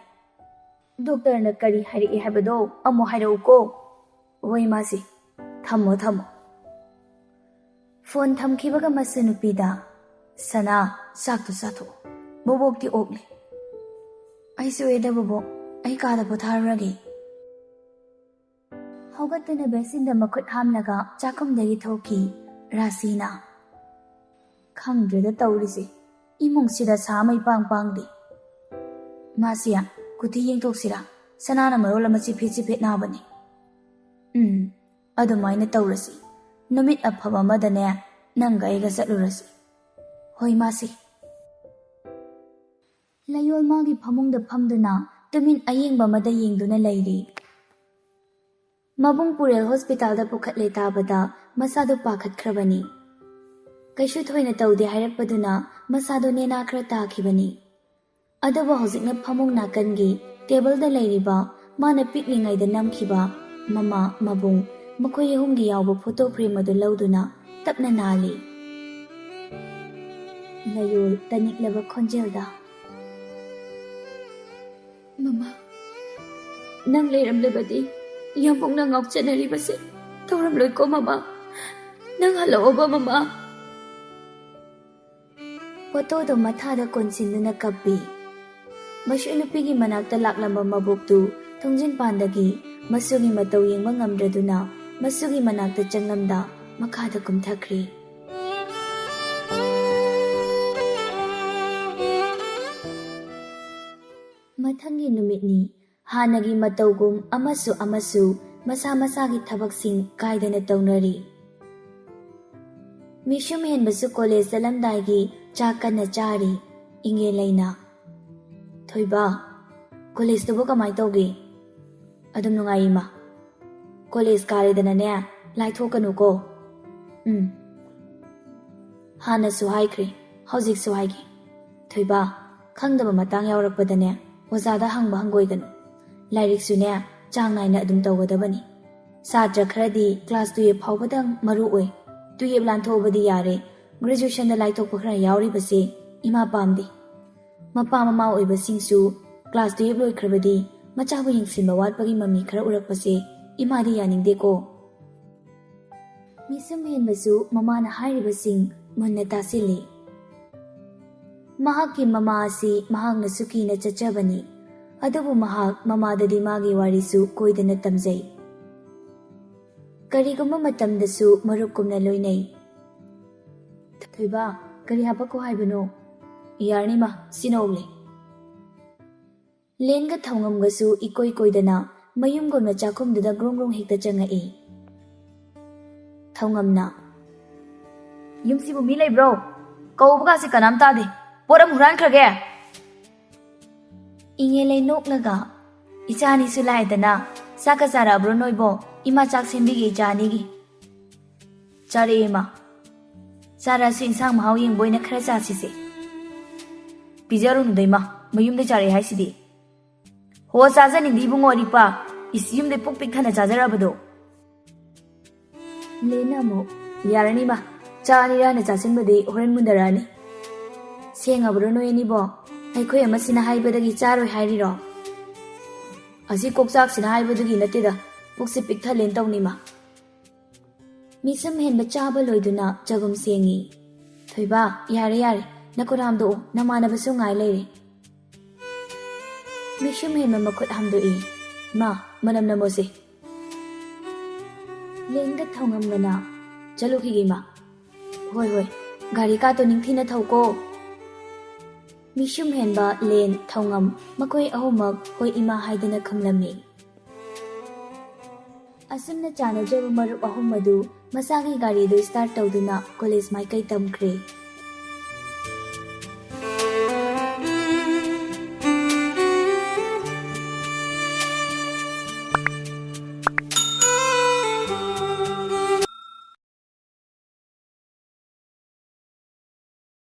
"ꯗꯣꯛꯇꯔꯅ ꯀꯔꯤ ꯍꯥꯏꯔꯛꯏ ꯍꯥꯏꯕꯗꯣ ꯑꯃꯨꯛ ꯍꯥꯏꯔꯛꯎꯀꯣ꯫" "ꯍꯣꯏ ꯃꯥꯁꯤ꯫ ꯊꯝꯃꯣ, ꯊꯝꯃꯣ꯫" ꯐꯣꯟ ꯊꯝꯈꯤꯕꯒ ꯃꯁꯨ ꯅꯨꯄꯤꯗ, "ꯁꯅꯥ, ꯆꯥꯛꯇꯨ ꯆꯥꯊꯣꯛꯑꯣ꯫ ꯕꯣꯕꯣꯛꯇꯤ ꯑꯣꯛꯂꯤ꯫ ꯑꯩꯁꯨ ꯑꯦꯗ ꯕꯣꯕꯣꯛ, ꯑꯩ ꯀꯥꯗ ꯄꯣꯊꯥꯔꯨꯔꯒꯦ"꯫ ꯍꯧꯒꯠꯇꯨꯅ ꯕꯦꯁꯤꯟꯗ ꯃꯈꯨꯠ ꯍꯥꯝꯂꯒ ꯆꯥꯛꯈꯨꯝꯗꯒꯤ ꯊꯣꯛꯈꯤ ꯔꯥꯁꯤꯅ꯫ ꯈꯪꯗ꯭ꯔꯦꯗ ꯇꯧꯔꯤꯁꯦ, ꯏꯃꯨꯡꯁꯤꯗ ꯁꯥ ꯑꯃ ꯏꯄꯥꯡ ꯄꯥꯡꯗꯦ꯫ ꯃꯥꯁꯤꯌꯥ, ꯀꯨꯊꯤ ꯌꯦꯡꯊꯣꯛꯁꯤꯔꯥ? ꯁꯅꯥꯅ ꯃꯔꯣꯜ ꯑꯃ ꯆꯤꯐꯦꯠ ꯆꯤꯐꯦꯠ ꯅꯥꯕꯅꯦ꯫ ꯎꯝ, ꯑꯗꯨꯃꯥꯏꯅ ꯇꯧꯔꯁꯤ꯫ ꯅꯨꯃꯤꯠ ꯑꯐꯕ ꯑꯃꯗꯅꯦ, ꯅꯪꯒ ꯑꯩꯒ ꯆꯠꯂꯨꯔꯁꯤ꯫ ꯍꯣꯏ, ꯃꯥꯁꯤ꯫ ꯂꯌꯣꯜ ꯃꯥꯒꯤ ꯐꯃꯨꯡꯗ ꯐꯝꯗꯨꯅ ꯇꯨꯃꯤꯟ ꯑꯌꯦꯡꯕ ꯑꯃꯗ ꯌꯦꯡꯗꯨꯅ ꯂꯩꯔꯤ꯫ ꯃꯕꯨꯡ ꯄꯨꯔꯦꯜ ꯍꯣꯁꯄꯤꯇꯥꯜꯗ ꯄꯨꯈꯠꯂꯦ ꯇꯥꯕꯗ ꯃꯁꯥꯗꯣ ꯄꯥꯈꯠꯈ꯭ꯔꯕꯅꯤ꯫ ꯀꯩꯁꯨ ꯊꯣꯏꯅ ꯇꯧꯗꯦ ꯍꯥꯏꯔꯛꯄꯗꯨꯅ ꯃꯁꯥꯗꯣ ꯅꯦꯅꯥ ꯈꯔ ꯇꯥꯈꯤꯕꯅꯤ꯫ ꯑꯗꯨꯕꯨ ꯍꯧꯖꯤꯛꯅ ꯐꯃꯨꯡ ꯅꯥꯀꯟꯒꯤ ꯇꯦꯕꯜꯗ ꯂꯩꯔꯤꯕ ꯃꯥꯅ ꯄꯤꯛꯂꯤꯉꯩꯗ ꯅꯝꯈꯤꯕ ꯃꯃꯥ, ꯃꯕꯨꯡ, ꯃꯈꯣꯏ ꯑꯍꯨꯝꯒꯤ ꯌꯥꯎꯕ ꯐꯣꯇꯣ ꯐ꯭ꯔꯦꯝ ꯑꯗꯨ ꯂꯧꯗꯨꯅ ꯇꯞꯅ ꯅꯥꯜꯂꯤ꯫ ꯂꯌꯣꯜ ꯇꯅꯤꯛꯂꯕ ꯈꯣꯟꯖꯦꯜꯗ, "ꯃꯃꯥ, ꯅꯪ ꯂꯩꯔꯝꯂꯕꯗꯤ ꯌꯥꯝꯕꯨꯡꯅ ꯉꯥꯎꯆꯠꯅꯔꯤꯕꯁꯦ ꯇꯧꯔꯝꯂꯣꯏꯀꯣ ꯃꯃꯥ꯫ ꯅꯪ ꯍꯜꯂꯛꯑꯣꯕ ꯃꯃꯥ"꯫ ꯐꯣꯇꯣꯗꯣ ꯃꯊꯥꯗ ꯀꯣꯟꯁꯤꯟꯗꯨꯅ ꯀꯞꯄꯤ꯫ ꯃꯁꯨ ꯅꯨꯄꯤꯒꯤ ꯃꯅꯥꯛꯇ ꯂꯥꯛꯂꯝꯕ ꯃꯕꯣꯛꯇꯨ ꯊꯣꯡꯖꯤꯟ ꯄꯥꯟꯗꯒꯤ ꯃꯁꯨꯒꯤ ꯃꯇꯧ ꯌꯦꯡꯕ ꯉꯝꯗ꯭ꯔꯗꯨꯅ ꯃꯁꯨꯒꯤ ꯃꯅꯥꯛꯇ ꯆꯪꯂꯝꯗ ꯃꯈꯥꯗ ꯀꯨꯝꯊꯈ꯭ꯔꯦ꯫ ꯃꯊꯪꯒꯤ ꯅꯨꯃꯤꯠꯅꯤ꯫ ꯍꯥꯟꯅꯒꯤ ꯃꯇꯧꯒꯨꯝ ꯑꯃꯁꯨ ꯑꯃꯁꯨ ꯃꯁꯥ ꯃꯁꯥꯒꯤ ꯊꯕꯛꯁꯤꯡ ꯀꯥꯏꯗꯅ ꯇꯧꯅꯔꯤ꯫ ꯃꯤꯁꯨꯝ ꯍꯦꯟꯕꯁꯨ ꯀꯣꯂꯦꯖ ꯆꯠꯂꯝꯗꯥꯏꯒꯤ ꯆꯥꯛ ꯀꯟꯅ ꯆꯥꯔꯤ꯫ ꯏꯪꯉꯦ ꯂꯩꯅ꯫ "ꯊꯣꯏꯕ, ꯀꯣꯂꯦꯖꯇꯨꯕꯨ ꯀꯃꯥꯏ ꯇꯧꯒꯦ?" "ꯑꯗꯨꯝ ꯅꯨꯡꯉꯥꯏ ꯏꯃꯥ꯫ ꯀꯣꯂꯦꯖ ꯀꯥꯔꯦꯗꯅꯅꯦ, ꯂꯥꯏꯊꯣꯛꯀꯅꯨꯀꯣ"꯫ "ꯎꯝ꯫ ꯍꯥꯟꯅꯁꯨ ꯍꯥꯏꯈ꯭ꯔꯦ, ꯍꯧꯖꯤꯛꯁꯨ ꯍꯥꯏꯒꯦ꯫ ꯊꯣꯏꯕ, ꯈꯪꯗꯕ ꯃꯇꯥꯡ ꯌꯥꯎꯔꯛꯄꯗꯅꯦ, ꯑꯣꯖꯥꯗ ꯍꯪꯕ ꯍꯪꯒꯣꯏꯒꯅꯨ꯫ ꯂꯥꯏꯔꯤꯛꯁꯨꯅꯦ, ꯆꯥꯡ ꯅꯥꯏꯅ ꯑꯗꯨꯝ ꯇꯧꯒꯗꯕꯅꯤ꯫ ꯁꯥꯇ꯭ꯔ ꯈꯔꯗꯤ ꯀ꯭ꯂꯥꯁ ꯇꯨꯌꯦꯞ ꯐꯥꯎꯕꯗꯪ ꯃꯔꯨ ꯑꯣꯏ꯫ ꯇꯨꯌꯦꯞ ꯂꯥꯟꯊꯣꯛꯑꯕꯗꯤ ꯌꯥꯔꯦ꯫ ꯒ꯭ꯔꯦꯖꯨꯑꯦꯁꯟꯗ ꯂꯥꯏꯊꯣꯛꯄ ꯈꯔ ꯌꯥꯎꯔꯤꯕꯁꯦ ꯏꯃꯥ ꯄꯥꯝꯗꯦ꯫ ꯃꯄꯥ ꯃꯃꯥ ꯑꯣꯏꯕꯁꯤꯡꯁꯨ ꯀ꯭ꯂꯥꯁ ꯇꯨꯌꯦꯞ ꯂꯣꯏꯈ꯭ꯔꯕꯗꯤ ꯃꯆꯥꯕꯨ ꯌꯦꯡꯁꯤꯟꯕ ꯋꯥꯠꯄꯒꯤ ꯃꯃꯤ ꯈꯔ ꯎꯔꯛꯄꯁꯦ ꯏꯃꯥꯗꯤ ꯌꯥꯅꯤꯡꯗꯦꯀꯣ"꯫ ꯃꯤꯁꯨꯝ ꯍꯦꯟꯕꯁꯨ ꯃꯃꯥꯅ ꯍꯥꯏꯔꯤꯕꯁꯤꯡ ꯃꯨꯟꯅ ꯇꯥꯁꯤꯜꯂꯤ꯫ ꯃꯍꯥꯛꯀꯤ ꯃꯃꯥ ꯑꯁꯤ ꯃꯍꯥꯛꯅ ꯁꯨꯀꯤꯅ ꯆꯠꯆꯕꯅꯤ, ꯑꯗꯨꯕꯨ ꯃꯍꯥꯛ ꯃꯃꯥꯗꯗꯤ ꯃꯥꯒꯤ ꯋꯥꯔꯤꯁꯨ ꯀꯣꯏꯗꯅ ꯇꯝꯖꯩ꯫ ꯀꯔꯤꯒꯨꯝꯕ ꯃꯇꯝꯗꯁꯨ ꯃꯔꯨꯞꯀꯨꯝꯅ ꯂꯣꯏꯅꯩ꯫ "ꯊꯣꯏꯕ, ꯀꯔꯤ ꯍꯥꯄꯛꯈꯣ ꯍꯥꯏꯕꯅꯣ?" "ꯌꯥꯔꯅꯤ ꯃꯥ, ꯁꯤꯅ ꯑꯣꯛꯂꯦ꯫" ꯂꯦꯟꯒ ꯊꯧꯉꯝꯒꯁꯨ ꯏꯀꯣꯏ ꯀꯣꯏꯗꯅ ꯃꯌꯨꯝꯒꯨꯝꯅ ꯆꯥꯛꯈꯨꯝꯗꯨꯗ ꯒ꯭ꯔꯨꯡ ꯒ꯭ꯔꯨꯡ ꯍꯦꯛꯇ ꯆꯪꯉꯛꯏ꯫ ꯊꯧꯉꯝꯅ, "ꯌꯨꯝꯁꯤꯕꯨ ꯃꯤ ꯂꯩꯕ꯭ꯔꯣ? ꯀꯧꯕꯒꯁꯦ ꯀꯅꯥꯝ ꯇꯥꯗꯦ꯫ ꯄꯣꯠ ꯑꯃ ꯍꯨꯔꯥꯟꯈ꯭ꯔꯒꯦ?" ꯏꯉꯦꯂꯩ ꯅꯣꯛꯂꯒ, "ꯏꯆꯥ ꯑꯅꯤꯁꯨ ꯂꯥꯛꯑꯦꯗꯅ, ꯆꯥꯛꯀ ꯆꯥꯔꯛꯑꯕ꯭ꯔꯣ ꯅꯣꯏꯕꯣ? ꯏꯃꯥ ꯆꯥꯛ ꯁꯦꯝꯕꯤꯒꯦ ꯏꯆꯥ ꯑꯅꯤꯒꯤ꯫" "ꯆꯥꯔꯛꯑꯦ ꯏꯃꯥ꯫ ꯆꯥꯔꯛꯑꯁꯨ ꯏꯟꯁꯥꯡ ꯃꯍꯥꯎ ꯌꯦꯡꯕ ꯑꯣꯏꯅ ꯈꯔ ꯆꯥꯁꯤꯁꯦ꯫" "ꯄꯤꯖꯔꯨꯅꯨꯗ ꯏꯃꯥ, ꯃꯌꯨꯝꯗ ꯆꯥꯔꯛꯑꯦ ꯍꯥꯏꯁꯤꯗꯤ꯫" "ꯍꯣ, ꯆꯥꯖꯅꯤꯡꯗꯦ ꯏꯕꯨꯡꯉꯣ ꯑꯔꯤꯛꯄ, ꯏꯁ ꯌꯨꯝꯗ ꯄꯨꯛ ꯄꯤꯛ ꯊꯟꯅ ꯆꯥꯖꯔꯛꯑꯕꯗꯣ꯫" ꯂꯦꯟꯅ ꯑꯃꯨꯛ, "ꯌꯥꯔꯅꯤ ꯏꯃꯥ, ꯆꯥ ꯑꯅꯤꯔꯛ ꯍꯟꯅ ꯆꯥꯁꯤꯟꯕꯗꯤ ꯍꯣꯔꯦꯟ ꯃꯨꯟꯗꯔꯛꯑꯅꯤ꯫" "ꯁꯦꯡꯉꯕ꯭ꯔꯣ ꯅꯣꯏ ꯑꯅꯤꯕꯣ? ꯑꯩꯈꯣꯏ ꯑꯃꯁꯤꯅ ꯍꯥꯏꯕꯗꯒꯤ ꯆꯥꯔꯣꯏ ꯍꯥꯏꯔꯤꯔꯣ?" "ꯑꯁꯤ ꯀꯣꯛꯆꯥꯛꯁꯤꯅ ꯍꯥꯏꯕꯗꯨꯒꯤ ꯅꯠꯇꯦꯗ, ꯄꯨꯛꯁꯦ ꯄꯤꯛ ꯊꯜꯂꯦꯅ ꯇꯧꯅꯤꯃ꯫" ꯃꯤꯁꯨꯝ ꯍꯦꯟꯕ ꯆꯥꯕ ꯂꯣꯏꯗꯨꯅ ꯆꯒꯨꯝ ꯁꯦꯡꯉꯤ꯫ "ꯊꯣꯏꯕ, ꯌꯥꯔꯦ ꯌꯥꯔꯦ, ꯅꯈꯨꯠ ꯍꯥꯝꯗꯣꯛꯑꯣ, ꯅꯃꯥꯟꯅꯕꯁꯨ ꯉꯥꯏ ꯂꯩꯔꯦ꯫" ꯃꯤꯁꯨꯝ ꯍꯦꯟꯕ ꯃꯈꯨꯠ ꯍꯥꯝꯗꯣꯛꯏ꯫ "ꯃꯥ, ꯃꯅꯝ ꯅꯝꯃꯣꯁꯦ꯫" ꯂꯦꯟꯒ ꯊꯧꯉꯝꯒꯅ, "ꯆꯠꯂꯨꯈꯤꯒꯦ ꯏꯃꯥ꯫" "ꯍꯣꯏ ꯍꯣꯏ, ꯒꯥꯔꯤ ꯀꯥꯇꯣ ꯅꯤꯡꯊꯤꯅ ꯊꯧꯀꯣ꯫" ꯃꯤꯁꯨꯝ ꯍꯦꯟꯕ, ꯂꯦꯟ, ꯊꯧꯉꯝ, ꯃꯈꯣꯏ ꯑꯍꯨꯝꯃꯛ "ꯍꯣꯏ ꯏꯃꯥ" ꯍꯥꯏꯗꯅ ꯈꯪꯂꯝꯃꯤ꯫ ꯑꯁꯨꯝꯅ ꯆꯥꯟꯅꯖꯕ ꯃꯔꯨꯞ ꯑꯍꯨꯝ ꯑꯗꯨ ꯃꯁꯥꯒꯤ ꯒꯥꯔꯤꯗꯨ start ꯇꯧꯗꯨꯅ ꯀꯣꯂꯦꯖ ꯃꯥꯏꯀꯩ ꯇꯝꯈ꯭ꯔꯦ꯫